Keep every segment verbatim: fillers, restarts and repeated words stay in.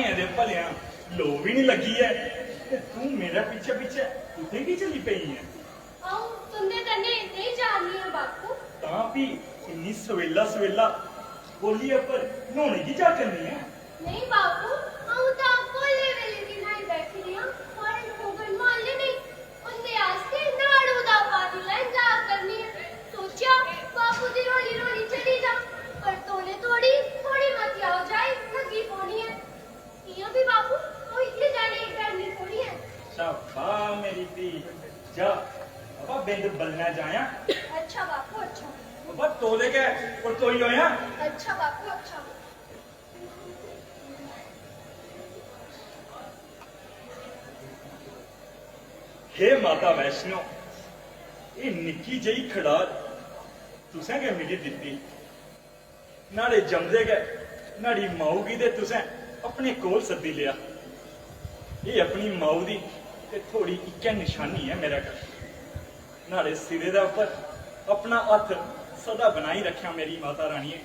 एह्दे भलेआं लो बी निं लग्गी ऐ ते तूं मेरे पिच्छे पिच्छे कुत्थें गी चली पेई ऐ? अ'ऊं तुं'दे कन्नै नेईं जा नी आं बापू। तां फ्ही इन्नी सवेला सवेला बौलियै पर न्हौने गी जा करनी ऐ? नेईं बापू, अ'ऊं तां कोले बेल्ले दी न्हाई बैठी दी आं। थुआढ़े लोक नुहाले नेईं। उं'दे आस्तै नाड़ू दा पानी लैन जा करनी ऐ। सोचेआ बापू दी रौली रौली चली जां, पर तौले तोड़ी थोड़ी मती आओ जाई लग्गी पौनी ऐ। इ'यां बी बापू, अ'ऊं इत्थै जाने गी डरनी थोड़ी ऐ। शाबा मेरी धी, जा। बाबा बिंद बल्लै जायां। अच्छा बापू, अच्छा। बाबा तौले गै परतोई आयां। अच्छा बापू, अच्छा। हे माता वैष्णो, एह् निक्की जेही खड़ाल तुसें गै मिगी दित्ती। न्हाड़े जमदे गै न्हाड़ी माऊ गी ते तुसें अपने कोल सद्दी लेआ। एह् अपनी माऊ दी ते थुआड़ी इक्कै नशानी ऐ मेरे कश। न्हाड़े सिरे दे उप्पर अपना हत्थ सदा बनाई रक्खेआं मेरी माता रानिये,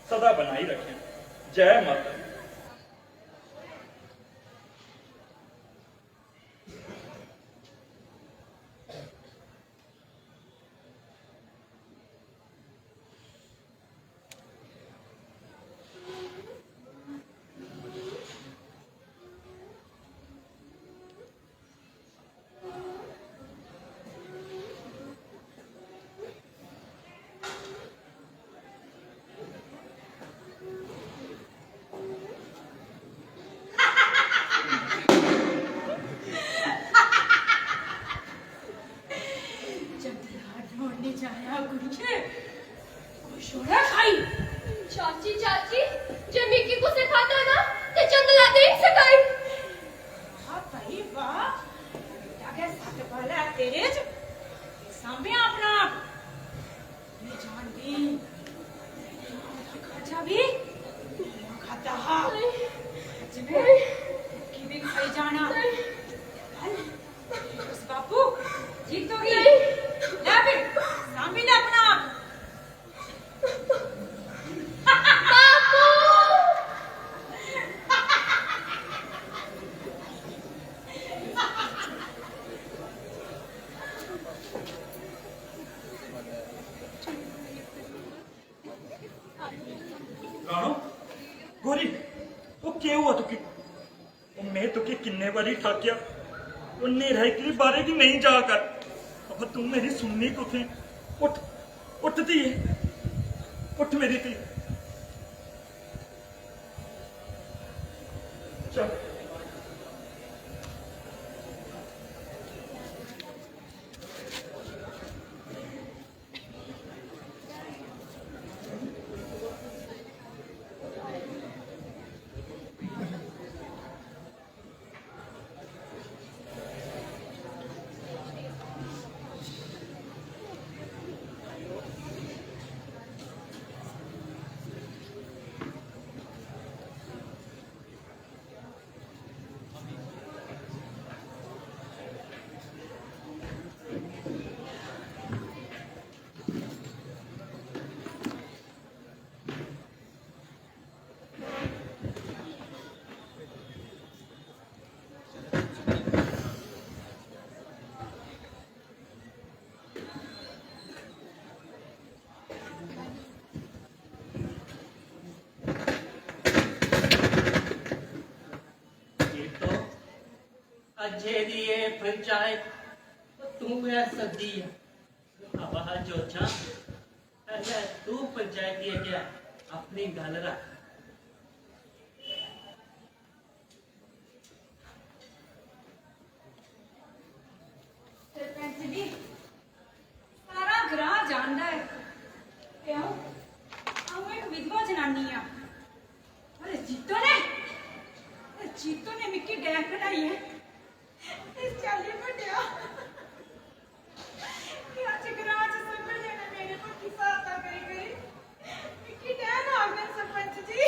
सदा बनाई रक्खेआं। जै माता दी। चंदला ढूंढने जाया कुड़िये, कोई छोड़ा खाई। चाची, चाची, जे मिगी कुसै खादा ना, ते चंदला देई सकाई। वाह भाई वाह, बेटा गै सत्त बल ऐ तेरे च, सांभेआ अपना आप। में जानदी, खाजा बी खादा हा। अज्ज में की बी खाई जाना। बस बापू, जीतोगी। ले फिर, सांभी ले अपना आप। बापू। रानो, गोरी, ओह् केह् होआ तुकी? ओह् में तुकी किन्ने बारी ठाकेआ, ओह् न्हेरा इकली बारे गी नेईं जा कर। अबा तू मेरी सुननी कुत्थें? उठ, उठ धीए, उठ मेरी धी। चल। अज्जै दी एह् पंचायत तूं गै सद्दी ऐ। अबा जोधा, पैह्लें तूं पंचायती अग्गें अपनी गल्ल रख। सरपंच जी, सारा ग्रां जानदा ऐ कि अ'ऊं, अ'ऊं इक विधवा जनानी आं। पर जीतो ने, पर जीतो ने मिगी डैन बनाइयै इस चाल्ली बड्डेआ। ते अज्ज ग्रां च सभनें जने मेरे बक्खी सहायता करी करी मिगी डैन आखदे न सरपंच जी,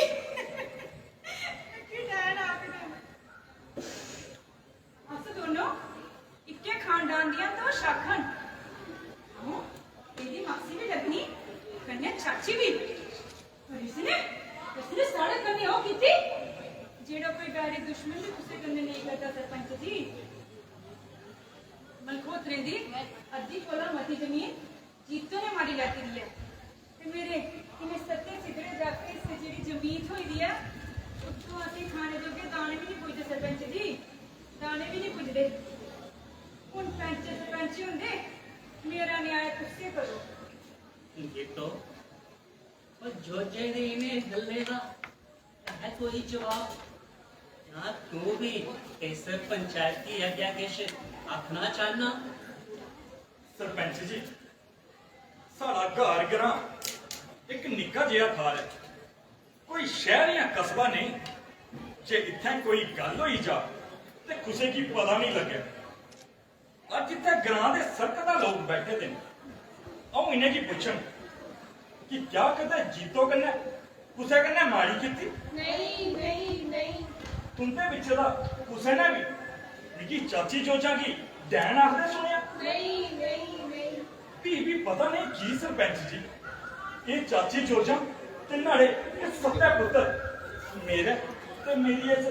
मिगी डैन आखदे न। अस दोनों इक्के खानदान दियां दो शाखां न। जी, मलखोत्रे दी अद्धी कोला मती जमीन जीतो ने मारी लैती दी ऐ। ते मेरे इ'नें सत्ते सिद्धड़े जागतें च जेह्ड़ी जमीन थ्होई दी ऐ, उत्थों असें खाने जोगे दाने बी निं पुजदे सरपंच जी, दाने बी निं पुजदे। हून पैंच सरपंच होंदे, मेरा न्याय तुस्से करो। गीतो, पर जोजे दे इ'नें गल्लें दा है कोई जवाब? जां तू बी इस पंचायती अग्गें किश आखना चाह्न्ना? सरपंच जी, साढ़ा घर ग्रां इक निक्का जेहा थाहर ऐ, कोई शैहर जां कस्बा नेईं जे इत्थें कोई गल्ल होई जा ते कुसै गी पता नेईं लग्गै। अज्ज इत्थें ग्रां दे सरकदा लोक बैठे दे न। अ'ऊं इ'नेंगी पुच्छङ कि क्या कदें जीतो कन्नै कुसै कन्नै माड़ी कीती? नेईं, नेईं, नेईं। तुं'दे बिच्चे दा कुसै ने बी मिगी चाची जोजां गी डैन आखदे सुनेआ? नेईं, नेईं, नेईं। फ्ही बी पता नेईं की सरपंच जी, एह् चाची जोजां ते न्हाड़े एह् सत्तै पुत्तर मेरे ते मेरी इस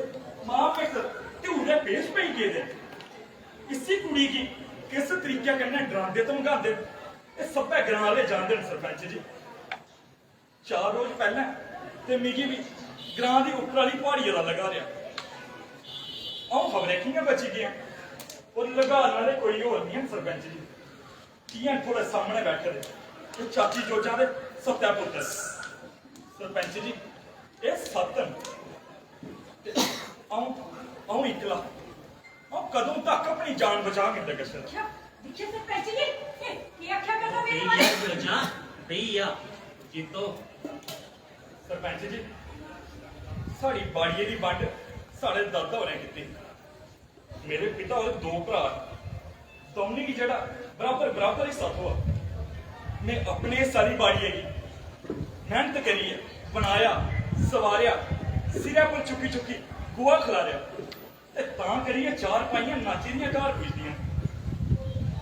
मां भित्त ध्यूरे पेश पेई गेदे न। इसी कुड़ी गी किस तरीके कन्नै डरांदे धमकांदे न, एह् सब्भै ग्रां आह्ले जानदे न सरपंच जी। चार रोज पैह्लें ते मिगी बी ग्रां दी उप्पर आह्ली प्हाड़ियै दा लगा रेहा। अ'ऊं खबरै कि'यां बची गेआ। और लगान आह्ले कोई होर निं हैन सरपंच जी, जि'यां थुआढ़े सामनै बैठे दे, एह् चाची जोजां दे सत्तै पुत्तर। सरपंच जी, एह् सत्त न ते अ'ऊं अ'ऊं इक्कला। अ'ऊं कदूं तक अपनी जान बचाग इंदे कशा? दिक्खेआ, दिक्खेआ सरपंच जी, एह् केह् आखेआ करदा मेरे बारे? बेइया, बेइया, जीतो। सरपंच जी, साढ़ी बाड़ियै दी बंड साढ़े दादा होरें कीती। मेरे पिता होर दो भ्राऽ, दौनें गी जेह्ड़ा बराबर बराबर हिस्सा थ्होआ। में अपने हिस्से दी बाड़ियै गी मेहनत करियै बनाया, सवारेआ, सिरै पर चुक्की चुक्की गोहा खलारेआ। ते तां करियै चार पाइयां नाची दियां घर पुजदियां।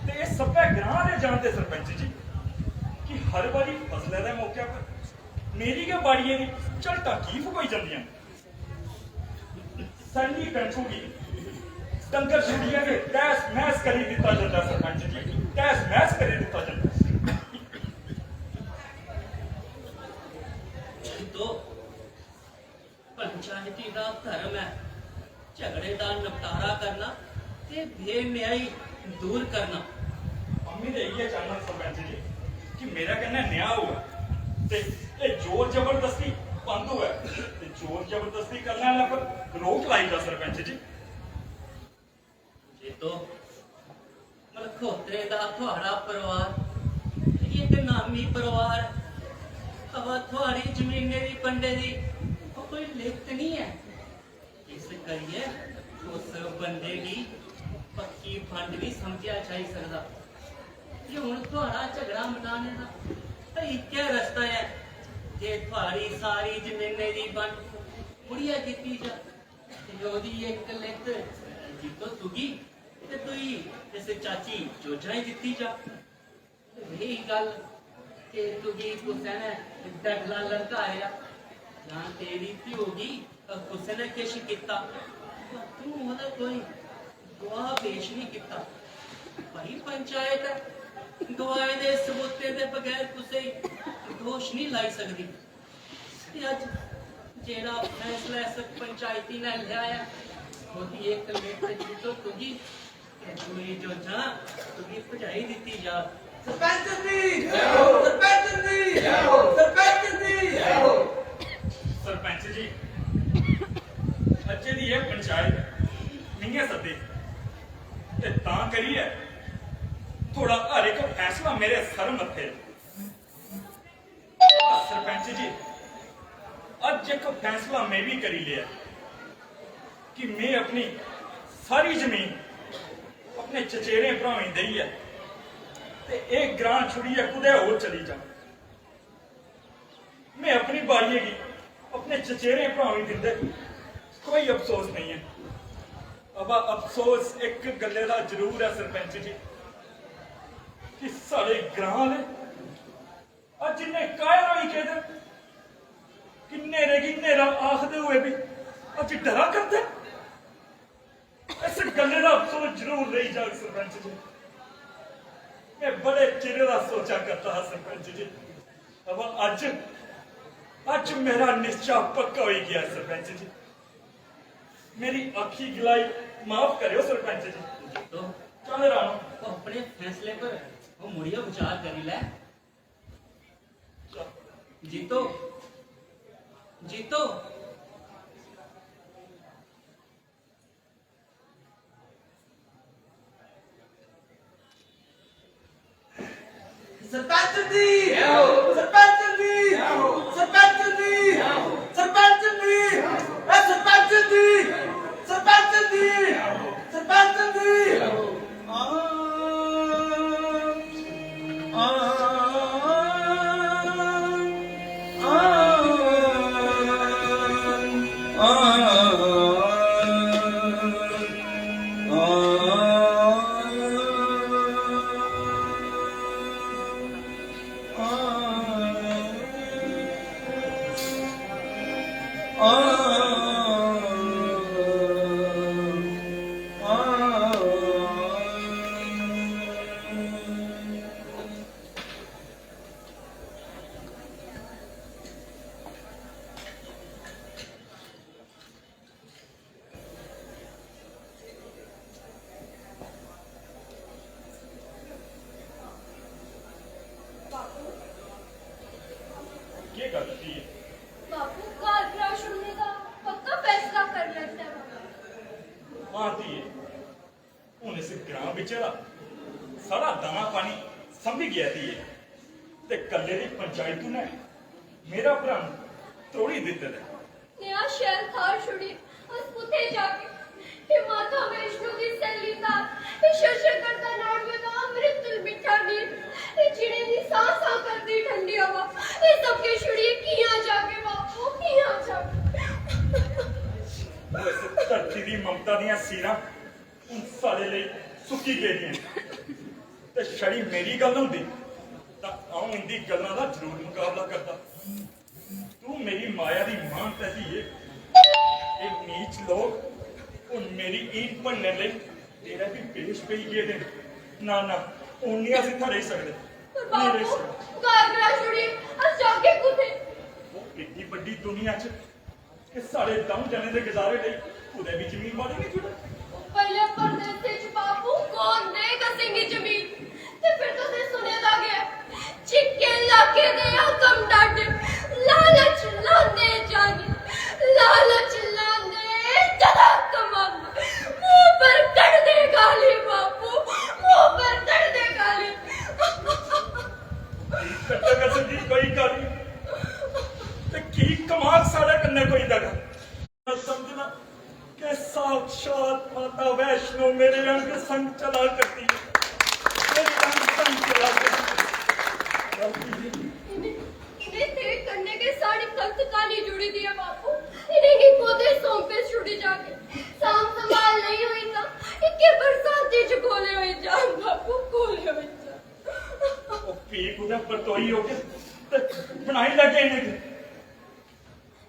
ते एह् सब्भै ग्रां दे जानदे सरपंच जी कि हर बारी फसलै दे मौके पर मेरी गै बाड़ियै दी झलटां की फकोई जंदियां न। सैल्ली कनकू गी डंगर छुड़ियै गै तैस मैस करी दित्ता जंदा सरपंच जी, तैस मैस करी दित्ता जंदा। तो पंचायती दा धर्म ऐ झगड़े दा नपटारा करना ते बेन्यायी दूर करना। अम्मी ते इ'यै चाह्न्ना सरपंच जी कि मेरे कन्नै न्याय होऐ ते एह् जोर जबरदस्ती बंद होऐ ते जोर जबरदस्ती करने आह्ले पर रोक लाई जा सरपंच जी। जीतो, मलखोत्रे दा थुआड़ा परिवार इक नामी परिवार, अवा थुआड़ी जमीनै दी बंडे दी कोई लिखत निं ऐ। इस करियै उस बंदे गी पक्की बंड निं समझेआ जाई सकदा। जे हून थुआड़ा झगड़ा मटाने दा ते इक्कै रस्ता ऐ जे थुआड़ी सारी जमीनै दी बंड मुड़ियै कीती जा। ते ओह्दी इक लित जित्तो तुगी ते दूई इस चाची जोजां गी दित्ती जा। रेही गल्ल के तुगी कुसै ने डडला ललकारेआ जां तेरी ध्यो गी कुसै ने किश कीता, तां तूं ओह्दा कोई गुआह पेश निं कीता। भाई पंचायत ऐ, गुआहें दे सबूतें दे बगैर कुसै गी दोश निं लाई सकदी। ते अज्ज जेह्ड़ा फैसला इस पंचायती ने लेआ ऐ, ओह्दी इक लित जित्तो तुगी ते दूई जोजां तुगी भजाई दित्ती जा। सरपंच दी जय हो। सरपंच दी जय हो। सरपंच दी जय हो। सरपंच जी, अज्जै दी एह् पंचायत मिंगे सद्दी ते तां करियै थुआड़ा हर इक फैसला मेरे सर मत्थे। सरपंच जी, अज्ज इक फैसला में बी करी लेआ कि में अपनी सारी जमीन अपने चचेरे भ्राएं गी देइयै ते एह् ग्रां छुड़ियै कुतै होर चली जां। में अपनी बाड़ियै गी अपने चचेरे भ्राएं गी दिंदे कोई अफसोस नेईं ऐ। अबा अफसोस इक गल्लै दा जरूर ऐ सरपंच जी कि साढ़े ग्रां दे अज्ज इन्ने कायर होई गेदे कि न्हेरे गी न्हेरा आखदे होए बी अज्ज डरा करदे। इस गल्लै दा अफसोस जरूर रेही जाग सरपंच जी। में बड़े चिरे दा सोचा करदा हा सरपंच जी, अबा अज्ज, अज्ज मेरा निश्चा पक्का होई गया सरपंच जी। मेरी आखी गलाई माफ करेओ सरपंच जी। तो चल राणो। अपने फैसले पर वो मुड़िया विचार करी ले। जीतो, जीतो। सरपंच जी, सरपंच जी, सरपंच जी, सरपंच जी, ए सरपंच जी, सरपंच जी, सरपंच जी। केह् गल्ल धी ऐ? बापू, घर ग्रां छुड़ने दा पक्का फैसला करी लैता ऐ बापू। हां धी ऐ, हून इस ग्रां बिच्चा दा सारा दाना पानी संभी गेआ धी ऐ, ते कल्ले दी पंचायत ने मेरा भ्रम त्रोड़ी दित्ते दा ऐ। नेहा शैल थाहर छुड़ी अस कुत्थै जागे? हे माता वैष्णो दी सैल्ली धार, हे शर्शर करदा नाड़ुए दा अमृत मिट्ठा नीर, हे जिनें दी साह साह करदी ठंडी हवा, हे सब किश छुड़ियै कि'यां जागे बापू, कि'यां जागे? इस धरती दी ममता दियां सीरां हून साढ़े लेई सुक्की गेदियां न। ते छड़ी मेरी गल्ल होंदी तां अ'ऊं इंदी गल्लां दा जरूर मकाबला करदा। तू मेरी माया दी मान तै धी ऐ। एह् नीच लोक हून मेरी ईन भन्नने लेई तेरे बी पेश पेई गेदे न। ना, ना, हून निं अस इत्थै रेही सकदे। पर नेईं रेही बापू, सकदे। घर ग्रां छुड़ियै अस जागे कुत्थै? ओह् एड्डी बड्डी दुनिया च कि साढ़े द'ऊं जनें दे गजारे लेई कुतै बी जमीन बाड़ी निं जुड़े। पैह्ले परदेसे च बापू कौन देग असेंगी जमीन? ते फिर तुसें सुने दा गै ऐ, चिक्के लाके दे हाकम डाडे, लालच लांदे जानी, लालच लांदे जदा कमांदे, मुंह पर कढदे गाली बापू, मुंह पर कढदे गाली। कट्टा कसर दी कोई गल्ल निं। ते की कमाल साढ़े कन्नै कोई दगा? समझना कि साक्षात माता वैष्णो मेरे अंग संग चला करदी ऐ। मेरे अंग संग चला करदी ऐ। इ'नें, इ'नें तेरे कन्नै गै साढ़ी कल्त कहानी जुड़ी दी ऐ बापू। इ'नेंगी कोह्दे सौंपे छुड़ी जागे? साम संभाल नेईं होई तां इक्के बरसांती च गोले होई जान बापू, गोले होई जान। ओह् फ्ही कुतै परतोई होगे ते बनाई लैगे इ'नेंगी।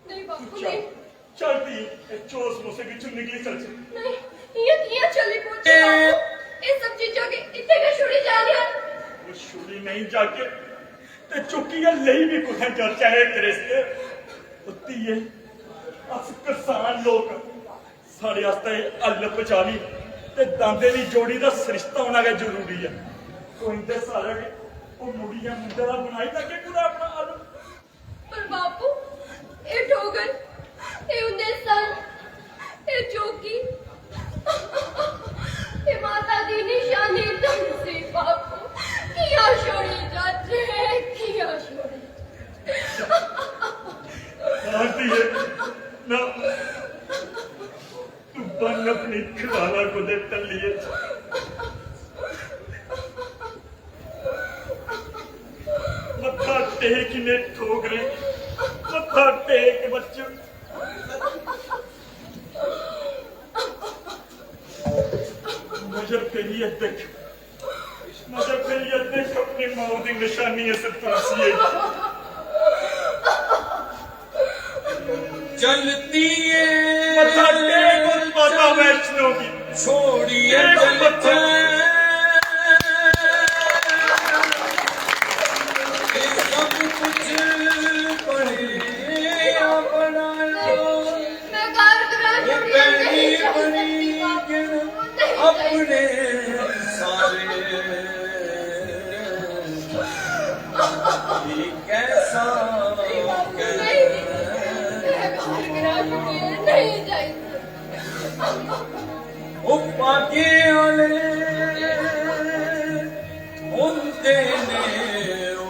नेईं बापू, चल, नेईं। चल धी, एह् चौल समोसे बिच्चों निकली चलचे। नेईं, इ'यां कि'यां चली पौचे बापू? एह् सब चीजां के इत्थै गै छुड़ी जानियां न। ओह् छुड़ी नेईं जागे ते चुक्कियै लेई बी कुत्थै जाचै एह् गृहस्थ? ओ धीए, अस करसान लोक, साढ़े आस्तै एह् हल पचाली ते दांदे दी जोड़ी दा सरिश्ता होना गै जरूरी ऐ। कोई इंदे सारे गै ओह् मुड़ियै मुंडे दा बनाई लैगे कुतै अपना हल। पर बापू, एह् डोगन, एह् उंदे सन, एह् जोगी, एह् माता दी निशानी तुलसी बापू, कि'यां छोड़ी जाचै, कि'यां छोड़ी? आंटी है ना, तू बन अपनी खिलाना कुतै टल्लियै। मत्था टेक इ'नें ठोकरें, मत्था टेक बच्चे। नजर करियै दिक्ख, नजर करियै दिक्ख अपनी मौत दी निशानी इस तुलसियै दी। चलती है मत्था टेक माता वैष्णो गी। छोड़िए चलते, ये सब कुछ पढ़िए अपना लो। मैं कार करा ये छोड़िए पहली चलते। बड़ी गिण अपने सारे ये कैसा नहीं, बापू, नहीं। मैं कार करा छोड़िए, नहीं जाई। ओ पागे आले होंदे ने ओ,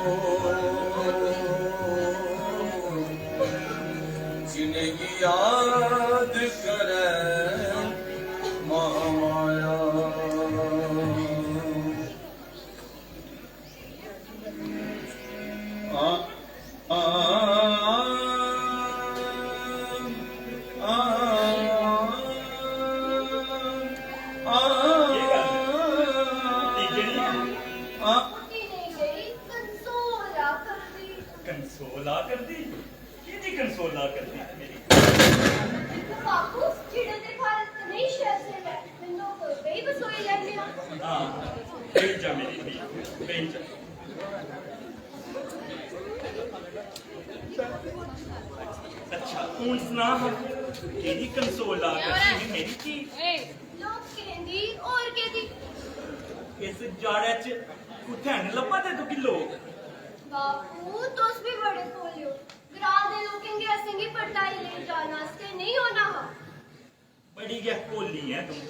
जिनेंगी याद करे महामाया। आ, आ, आ, आ, आ, ये गल्ल ठीक है नहीं है। आ। कुट्टी नहीं गई, कंसोल आ करदी। कंसोल आ करदी? केह्दी कंसोल आ करदी मेरी? बापू, जेह्ड़ा ते भारत कनेही शैल सेवा ऐ, मैं नौकर बेही बसोई लैन्ने आं। हां, बेही जा मेरी धीऽ, बेही जा। अच्छा, हून सना हां, केह्दी कंसोल आ करदी ही मेरी धीऽ? लोकें दी, होर केह्दी? इस जाड़ै च कुत्थै न लब्भा दे तुगी लोक? बापू, तुस बी बड़े भोले ओ। ग्रां दे लोकें गी असेंगी परताई लेई जाने आस्तै नेईं औना हा। बड़ी गै भोली ऐ तूं।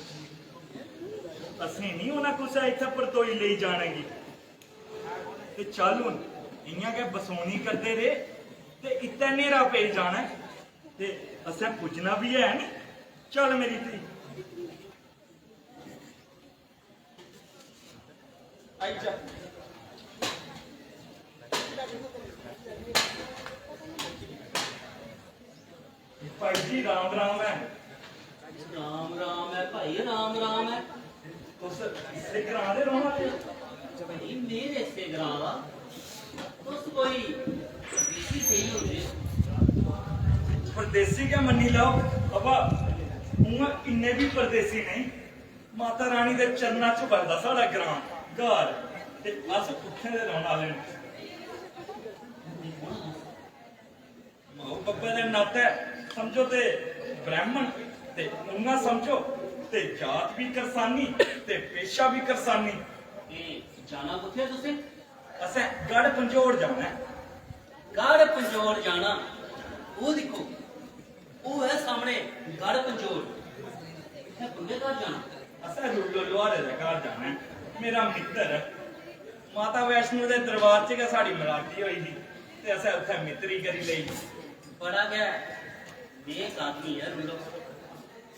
असें नेईं औना कुसै इत्थै परतोई लेई जाने गी। ते चल हुन, इ'यां गै बसोनी करदे रेह् ते इत्थै न्हेरा पेई जाना ऐ ते असें पुज्जना बी ऐ नी। चल मेरी धीऽ। आई जा। भाई जी, राम राम ऐ। राम राम ऐ भाई, राम राम ऐ। तुस इस्सै ग्रां दे रौह्ने आह्ले ओ? भाई, में ते इस्सै ग्रां दा। तुस कोई परदेसी सेही होंदे ओ। परदेसी गै मन्नी लैओ, अबा उ'आं इन्ने बी परदेसी नेईं। माता रानी दे चरणा च बसदा साढ़ा ग्रां, घर, ते अस उत्थें दे रौह्ने आह्ले न। माऊ बब्बै दे नातै समझो ते ब्राह्मण, ते उ'आं समझो ते जात बी करसानी ते पेशा बी करसानी। ते जाना कुत्थें तुसें? असें गढ़ पंजोड़ जाना ऐ। गढ़ पंजोड़ जाना? ओह् दिक्खो, ओह् ऐ सामने गढ़ पंजोर। इत्थै कुंदे घर जाना? असें रुल्लो लुहारे दे घर जाना ऐ। मेरा मित्तर ऐ। माता वैष्णो दे दरबार च गै साढ़ी मराठी होई ही ते असें उत्थै मित्तरी करी लेई। बड़ा गै नेक आदमी ऐ रुल्लो।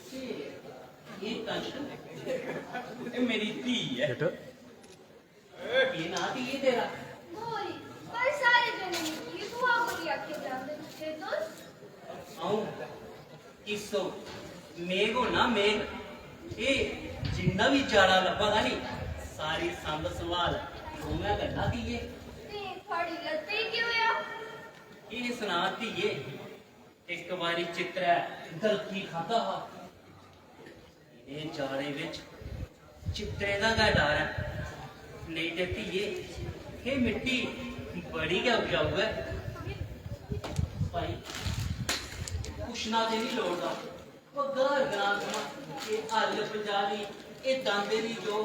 ते एह् कंचन? एह् मेरी धी ऐ। केह् नांऽ धीए तेरा? गौरी, पर सारे जने मिगी बुआ गौरी आखियै बुलांदे न। ते तुस? अ'ऊं किस्सो, मेघ होना मेघ। एह् जिन्ना बी जाड़ा लब्भा दा नी, सारी सांभ संभाल तूं गै करना धीए। ते थुआढ़ी लत्तै गी केह् होआ? केह् सनां धीए, इक बारी चित्तरै गलकी खाद्धा हा। इ'नें जाड़ें बिच चित्तरें दा गै डर ऐ, नेईं ते धीए, एह् मिट्टी बड़ी गै उपजाऊ ऐ। भाई, पुच्छना ते निं लोड़दा, पर ग्हार ग्रां थमां एह् हल पंजाह् दी, एह् दांदे दी जो,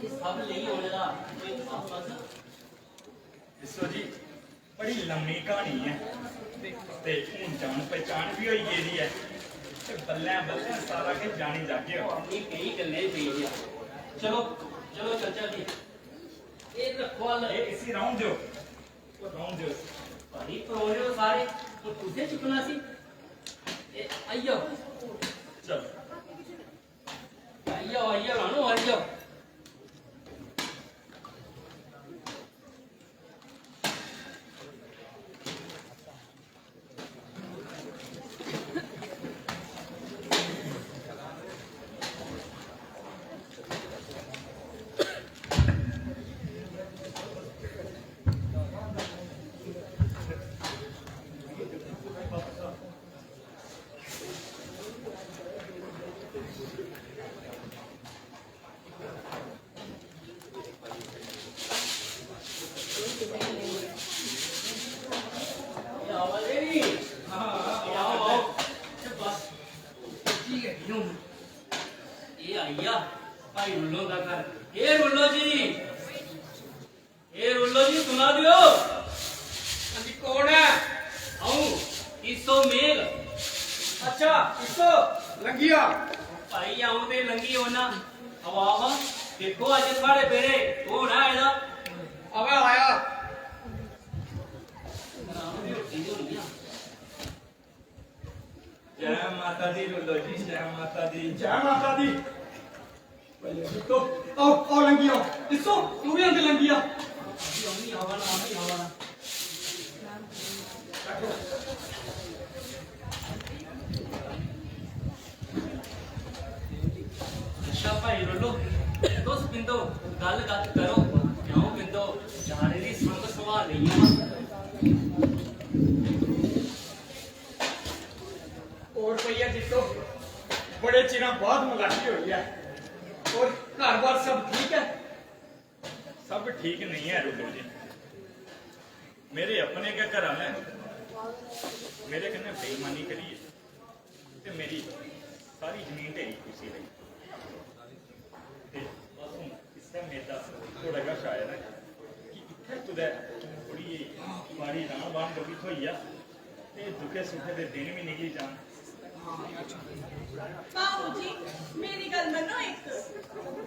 एह् सब लेई औने दा कोई खास मकसद? दिस्सो जी, बड़ी लम्मी क्हानी ऐ ते हून जान पहचान बी होई गेदी ऐ ते बल्लें बल्लें सारा किश जानी जागे। अपनी केई गल्लें पेई गेआ। चलो, चलो चलचै भी। एह् रक्खो हल। एह् इसी रौह्न देओ, ओह् रौह्न देओ। भाई, परोले ओ सारे, हून तुसें चुक्कना सी। एह् आई जाओ। चलो। आई जाओ, आई जाओ, रानो, आई जाओ। भाई रुल्लो दा घर। ए रुल्लो जी, ए रुल्लो जी, सुना दियो। हां जी, कौन है? अऊं ईसो मेघ। अच्छा, ईसो, लंघी आ। भाई, अऊं ते लंघी औना। आवा, आवा, देखो अज्ज थुआड़े बेड़े कौन आए दा। आवा, आया। जय माता दी रुल्लो जी, जय माता दी। जय माता दी। भैया जी, तो आओ, आओ, लंघी आओ। ईसो, तू भी अंदर लंघी आ। अच्छा भाई रुल्लो, तुस बिंदो गल्ल गत्त करो, क्यों बिंदो जाने दी संग सुभाल नेईं ऐ। और भैया जी तो बड़े चिरां बाद मलाटी होई ऐ। और घर बार सब ठीक है? सब ठीक नहीं है रुल्लो जी। मेरे अपने गै घर आह्ले मेरे कन्नै बेईमानी करियै ते मेरी सारी जमीन ढेरी खुसी लेई। ते बस हून इस्सै मेदा थुआढ़े कश आए दा कि इत्थै कुतै थोड़ी जेही माड़ी राह्न बाह्न डोगरी थ्होई जा ते दुखे सुखे दे दिन बी निकली जान। भाऊ जी, मेरी गल्ल मन्नो इक।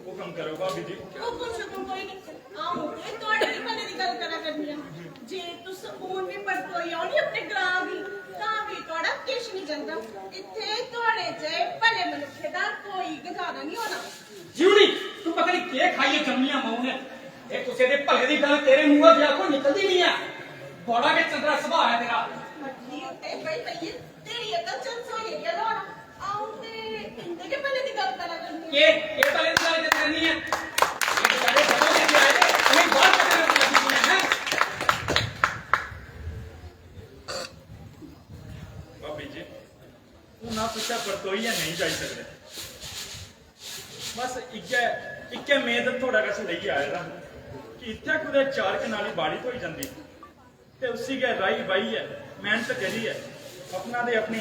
हुकम करो भाभी जी। हुकम शुकम कोई नहीं, अ'ऊं ते थुआढ़े गै भले दी गल्ल करा करनी आं। जे तुस हून बी परतोई आओ नी अपने ग्रां गी, तां बी थुआढ़ा किश निं चलदा। इत्थै थुआढ़े जेह् भले मनुक्खै दा कोई गजारा निं होना। जिउनी, तू पता नहीं केह् खाइयै जम्मियां माऊ ने। जे कुसै दे भले दी गल्ल तेरे मुंहा दी आखो निकलदी नहीं है। बड़ा गै चंद्रा सुभाऽ ऐ तेरा। मट्ठी उत्ते बेही बेहियै तेरी अकल चंद सोई गेई ऐ। अ'ऊं ते इंदे गै भले दी गल्ल करा करनी आं। केह्, केह् भले दी गल्ल करनी ऐ? एह् बेचारे बड़ा लेके आए दे, उ'नें बाहर कड्ढने दी गल्ल कीती ऐ, हैं? भाभी जी, हून अस इत्थै परतोइयै नेईं जाई सकदे। बस इक्कै, इक्कै मेद थुआढ़े कश लेइयै आए दा हा कि इत्थै कुतै चार कनाली बाड़ी थ्होई जंदी ते उसी गै राही बाहियै, मेह्नत करियै अपना ते अपनी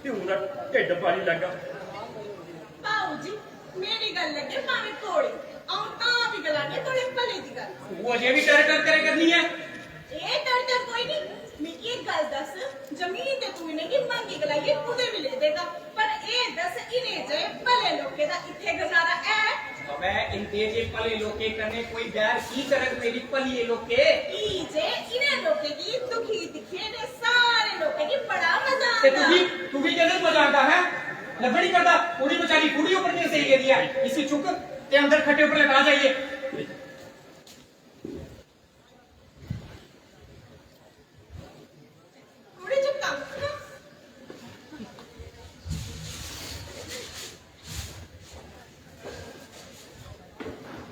धिऊ दा ढिड्ड पाली लैगा। भाऊ जी, मेरी गल्ल लग्गे भामें कौड़ी, अ'ऊं तां बी गलानी थुआढ़े भले दी गल्ल। तू अजें बी टर टर करै करनी ऐ। एह् टर टर कोई निं, मिगी इक गल्ल दस्स, जमीन ते तूं इ'नेंगी मंगी गलाइयै कुतै बी लेई देगा, पर एह् दस्स, इ'नें जे भले लोकें दा इत्थै गजारा ऐ? अबे, इंदे जे भले लोकें कन्नै कोई बैर की करग मेरी भलिये लोके? की जे इ'नें लोकें गी दुखी दिक्खियै इ'नें सारे लोकें गी बड़ा मजा ते आंदा। तुगी, तुगी केह्दे मजा आंदा है? लब्भे निं करदा, कुड़ी बेचारी कुड़ी उप्पर कि'यां सेई गेदी ऐ? इसी चुक्क ते अंदर खट्टे उप्पर लटा जाइयै। कुड़ी चुक्का।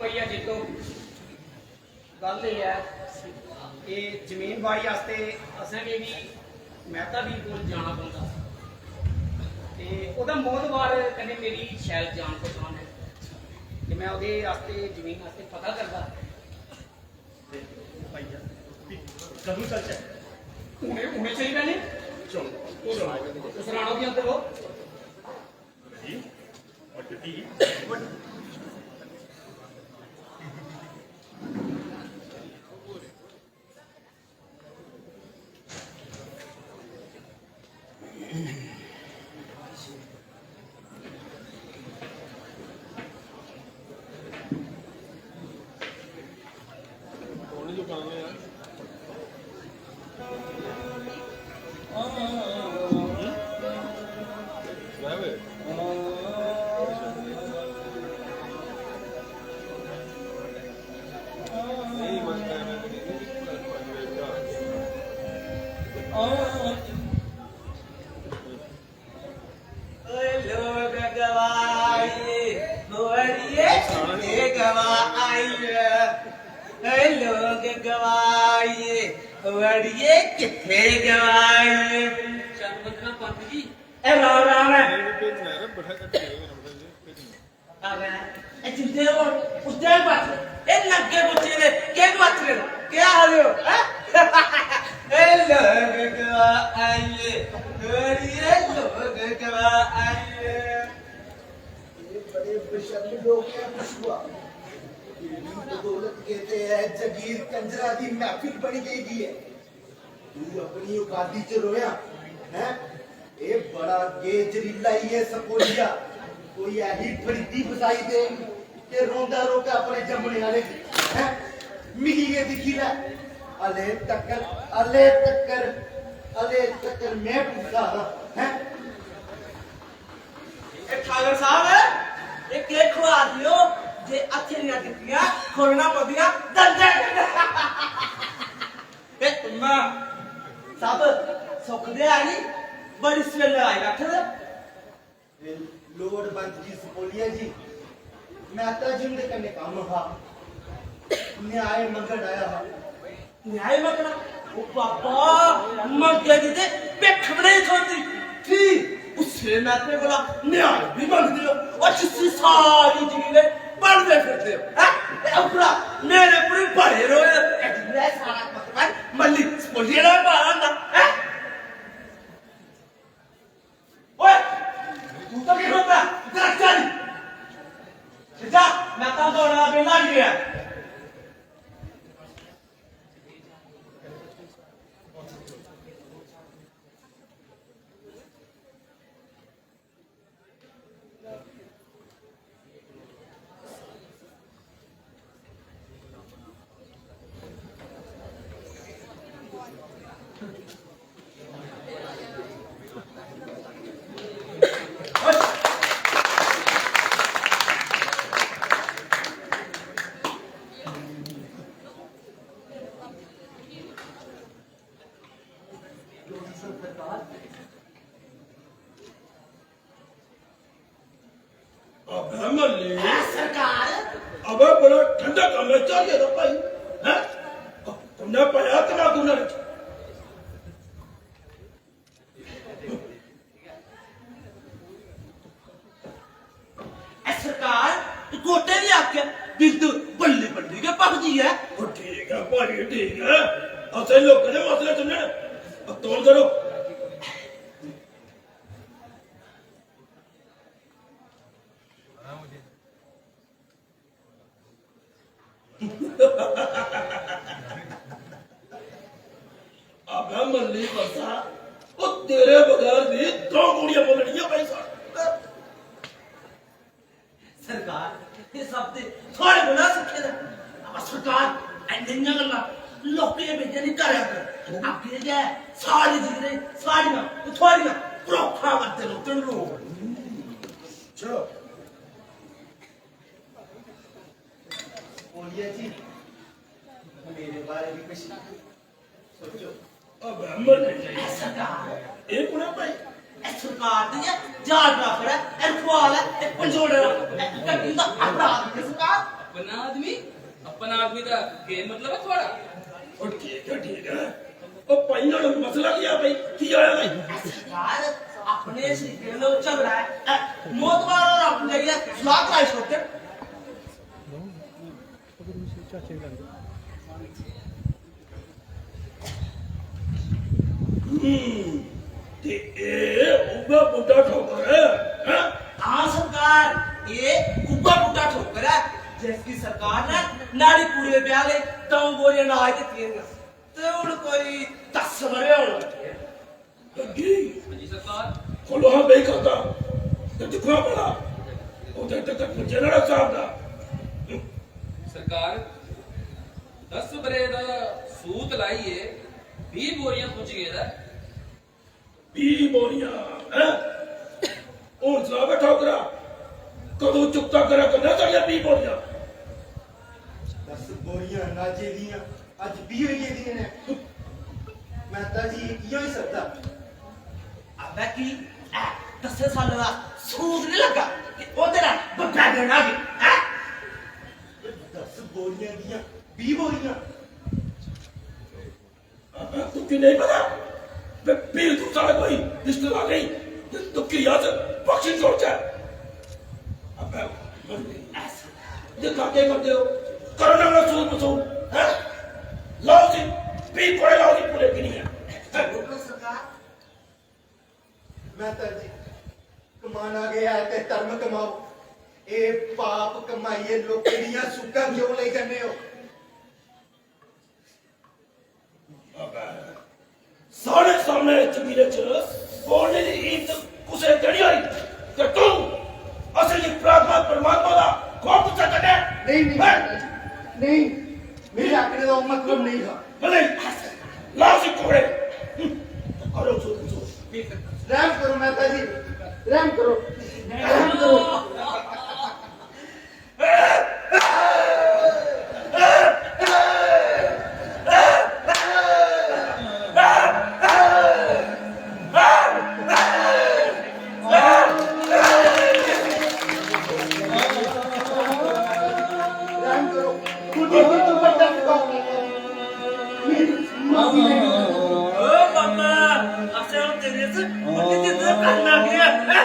भैया जित्तो, गल्ल एह् ऐ, एह् जमीन बाड़ी आस्तै असें बी, बी मैह्ता बी कोल जाना पौंदा। ते ओह्दा मोह्तबार कन्नै मेरी शैल जान पछान ऐ। ते में ओह्दे आस्तै, जमीन आस्तै पता करदा। ते भाइया, भी कदूं चलचै? हुने, हुने चली पैने। चलो, चलो। उस राणो दी अंदर हो। जी, और कितनी? ओए लोग गवाए, मोहरिए कितने गवाए। ओए लोग गवाए, मोहरिए कितने गवाए। चंद वंदना पंत जी। ए राम राम है। अबे, ए जिंदे होन, उंदे गै गुआचने। ए नंगे गुआचे दे, केह् गुआचने न? केह् आखदे ओ, हैं? ए लोग गवा आइए, गोरिये लोग गवा आइए। ये बड़े बेशर्म लोग हैं, कुछ जगीर कंजरा दी महफिल बनी गेदी ऐ। तू अपनी औकाती च रोया, हैं? एह् बड़ा गे जरीला ई ऐ सपोलिया। कोई ऐसी फरीदी फसाई दे ते रोंदा रोका अपने जम्मने आह्ले गी, हैं? मिगी गै दिक्खी लै। अले तक्कर, अले तक्कर, अले तक्कर में पुछदा हा, हैं? ए ठाकर साहब, ए केह् खुआ दियो जे हत्थें दियां जुत्तियां खोलना पौंदियां दंदे कन्नै? ए तुम्मा सब सुख दे आई, बड़ी सवेले आई बैठे दे। ए लोड़बंद जी सपोलिया जी, मेहता जी हुंदे कन्नै कम्म हा, न्याय मंगन आया हा। न्याय मंगना? ओ बाबा, मंगे दी ते भिक्ख बी नेईं थ्होंदी। फ्ही उस्सै मैह्ते कोला न्याय बी मंगदे ओ। ओ जिसी सारी जिंदगी दे बलदे फिरदे ओ, हैं? ते उप्परा मेरे पूरे बड़े रोए। ए जिंदा सारा पकवान मल्ली सपोलिये दा पाना होंदा, हैं? ओए, तू तो नहीं होता, इधर चल। जा, मैं तो दौड़ना बेला नहीं है। अबे मल्ली। ए सरकार। अबे बड़ा ठंडा कमरा चाहिए था भाई। हैं? तुमने पाया तमाकू ना। ए सरकार, गोटे दी आख्या बिंद बल्ली बल्ली गै भखदी ऐ। ओ ठीक ऐ भाई, ठीक ऐ। असें लोकें दे मसले सुनने न। अब तौल करो। अबे मल्ली बस्सा, ओ तेरे बगैर भी दो कुड़ियां बोलनियां भाई साहब। सरकार, ये सब ते थुआड़े कोला सिक्खे दा। अब सरकार, इन्नियां गल्लां लोकें बेइयै नहीं करै कर। अग्गें गै सारी जिगरे सारियां, थुआड़ियां परोखां करदे रौंह्दे न लोक। चलो। बोलिए जी, मेरे बारे भी कुछ सोचो। अबे मर नहीं जाए। सरकार। ये कौन है भाई? ए सरकार दी ऐ, जाल ड्राइवर ऐ, ए रखवाल ऐ, ए पंजोड़े दा, ए गड्डी दा अपना आदमी सरकार। अपना आदमी? अपना आदमी दा केह् मतलब ऐ थुआड़ा? ओ ठीक ऐ, ठीक ऐ। ओ भाई, नुहाड़ा मसला केह् ऐ भाई? की आया भाई? ए सरकार, अपने शरीकें कन्नै झगड़ा ऐ। ए, मोतबार होर आपूं जाइयै सलाह कराई छोड़दे। हम्म, ते एह् उ'ऐ बुड्ढा ठौकर ऐ, हैं? हां सरकार, एह् उ'ऐ बुड्ढा ठौकर ऐ जिसगी सरकार ने न्हाड़ी कुड़ी दे ब्याह लेई द'ऊं बोरियां अनाज दित्तियां हियां। ते हुन कोई दस ब'रे होन लगे। गड्डी। हां जी सरकार। खोलो हां बेई खाता। ते दिक्खो हां भला। ओह्दे तक पुज्जे ना साहब दा। सरकार, दस ब'रे दा सूत लाइयै बीह् बोरियां पुज्जी गेदा ऐ। बीह् बोरियां, हैं? हुन सना बे ठौकरा, कदूं चुकता करा करना साढ़ियां बीह् बोरियां? दस बोरियां अनाजे दियां अज्ज बीह् होई गेदियां न। मेहता जी, एह् कि'यां होई सकदा? अबे की, ऐ, दस्सें सालें दा सूद निं लग्गा ते ओह्दे नै बब्बै देना बी, हैं? दस बोरियां दियां बीह् बोरियां। अबे तुगी नेईं पता? बे पीर तू साढ़े कोई रिश्तेदार नेईं, ते तुगी अस बख्शी छोड़चै। अबे मर गई। दिक्खा केह् करदे ओ? करो ना मेरा सूद मसूद, हैं? लाओ जी, बीह् कोड़े लाओ जी, पूरे गिनियै। हैं? मेहता जी, कमाना गै ऐ ते धर्म कमाओ। एह् पाप कमाइयै लोकें दियां सुक्कां क्यों लेई जन्ने ओ? सामने इस कबीले च बोलने दी ईद कुसै जड़ी होई ते तू असेंगी प्रार्थना परमात्मा दा खौफ पुच्छा करना है? नहीं, नहीं, हैं? नहीं, मेरे आखने का मतलब नहीं था। भले लाओ से कोड़े। करो सो, सो। रहम करो मेहता जी, रहम करो, रहम करो। ओ बाबा, असें हुन तेरे से मन्नी दित्ते, करना केह् ऐ?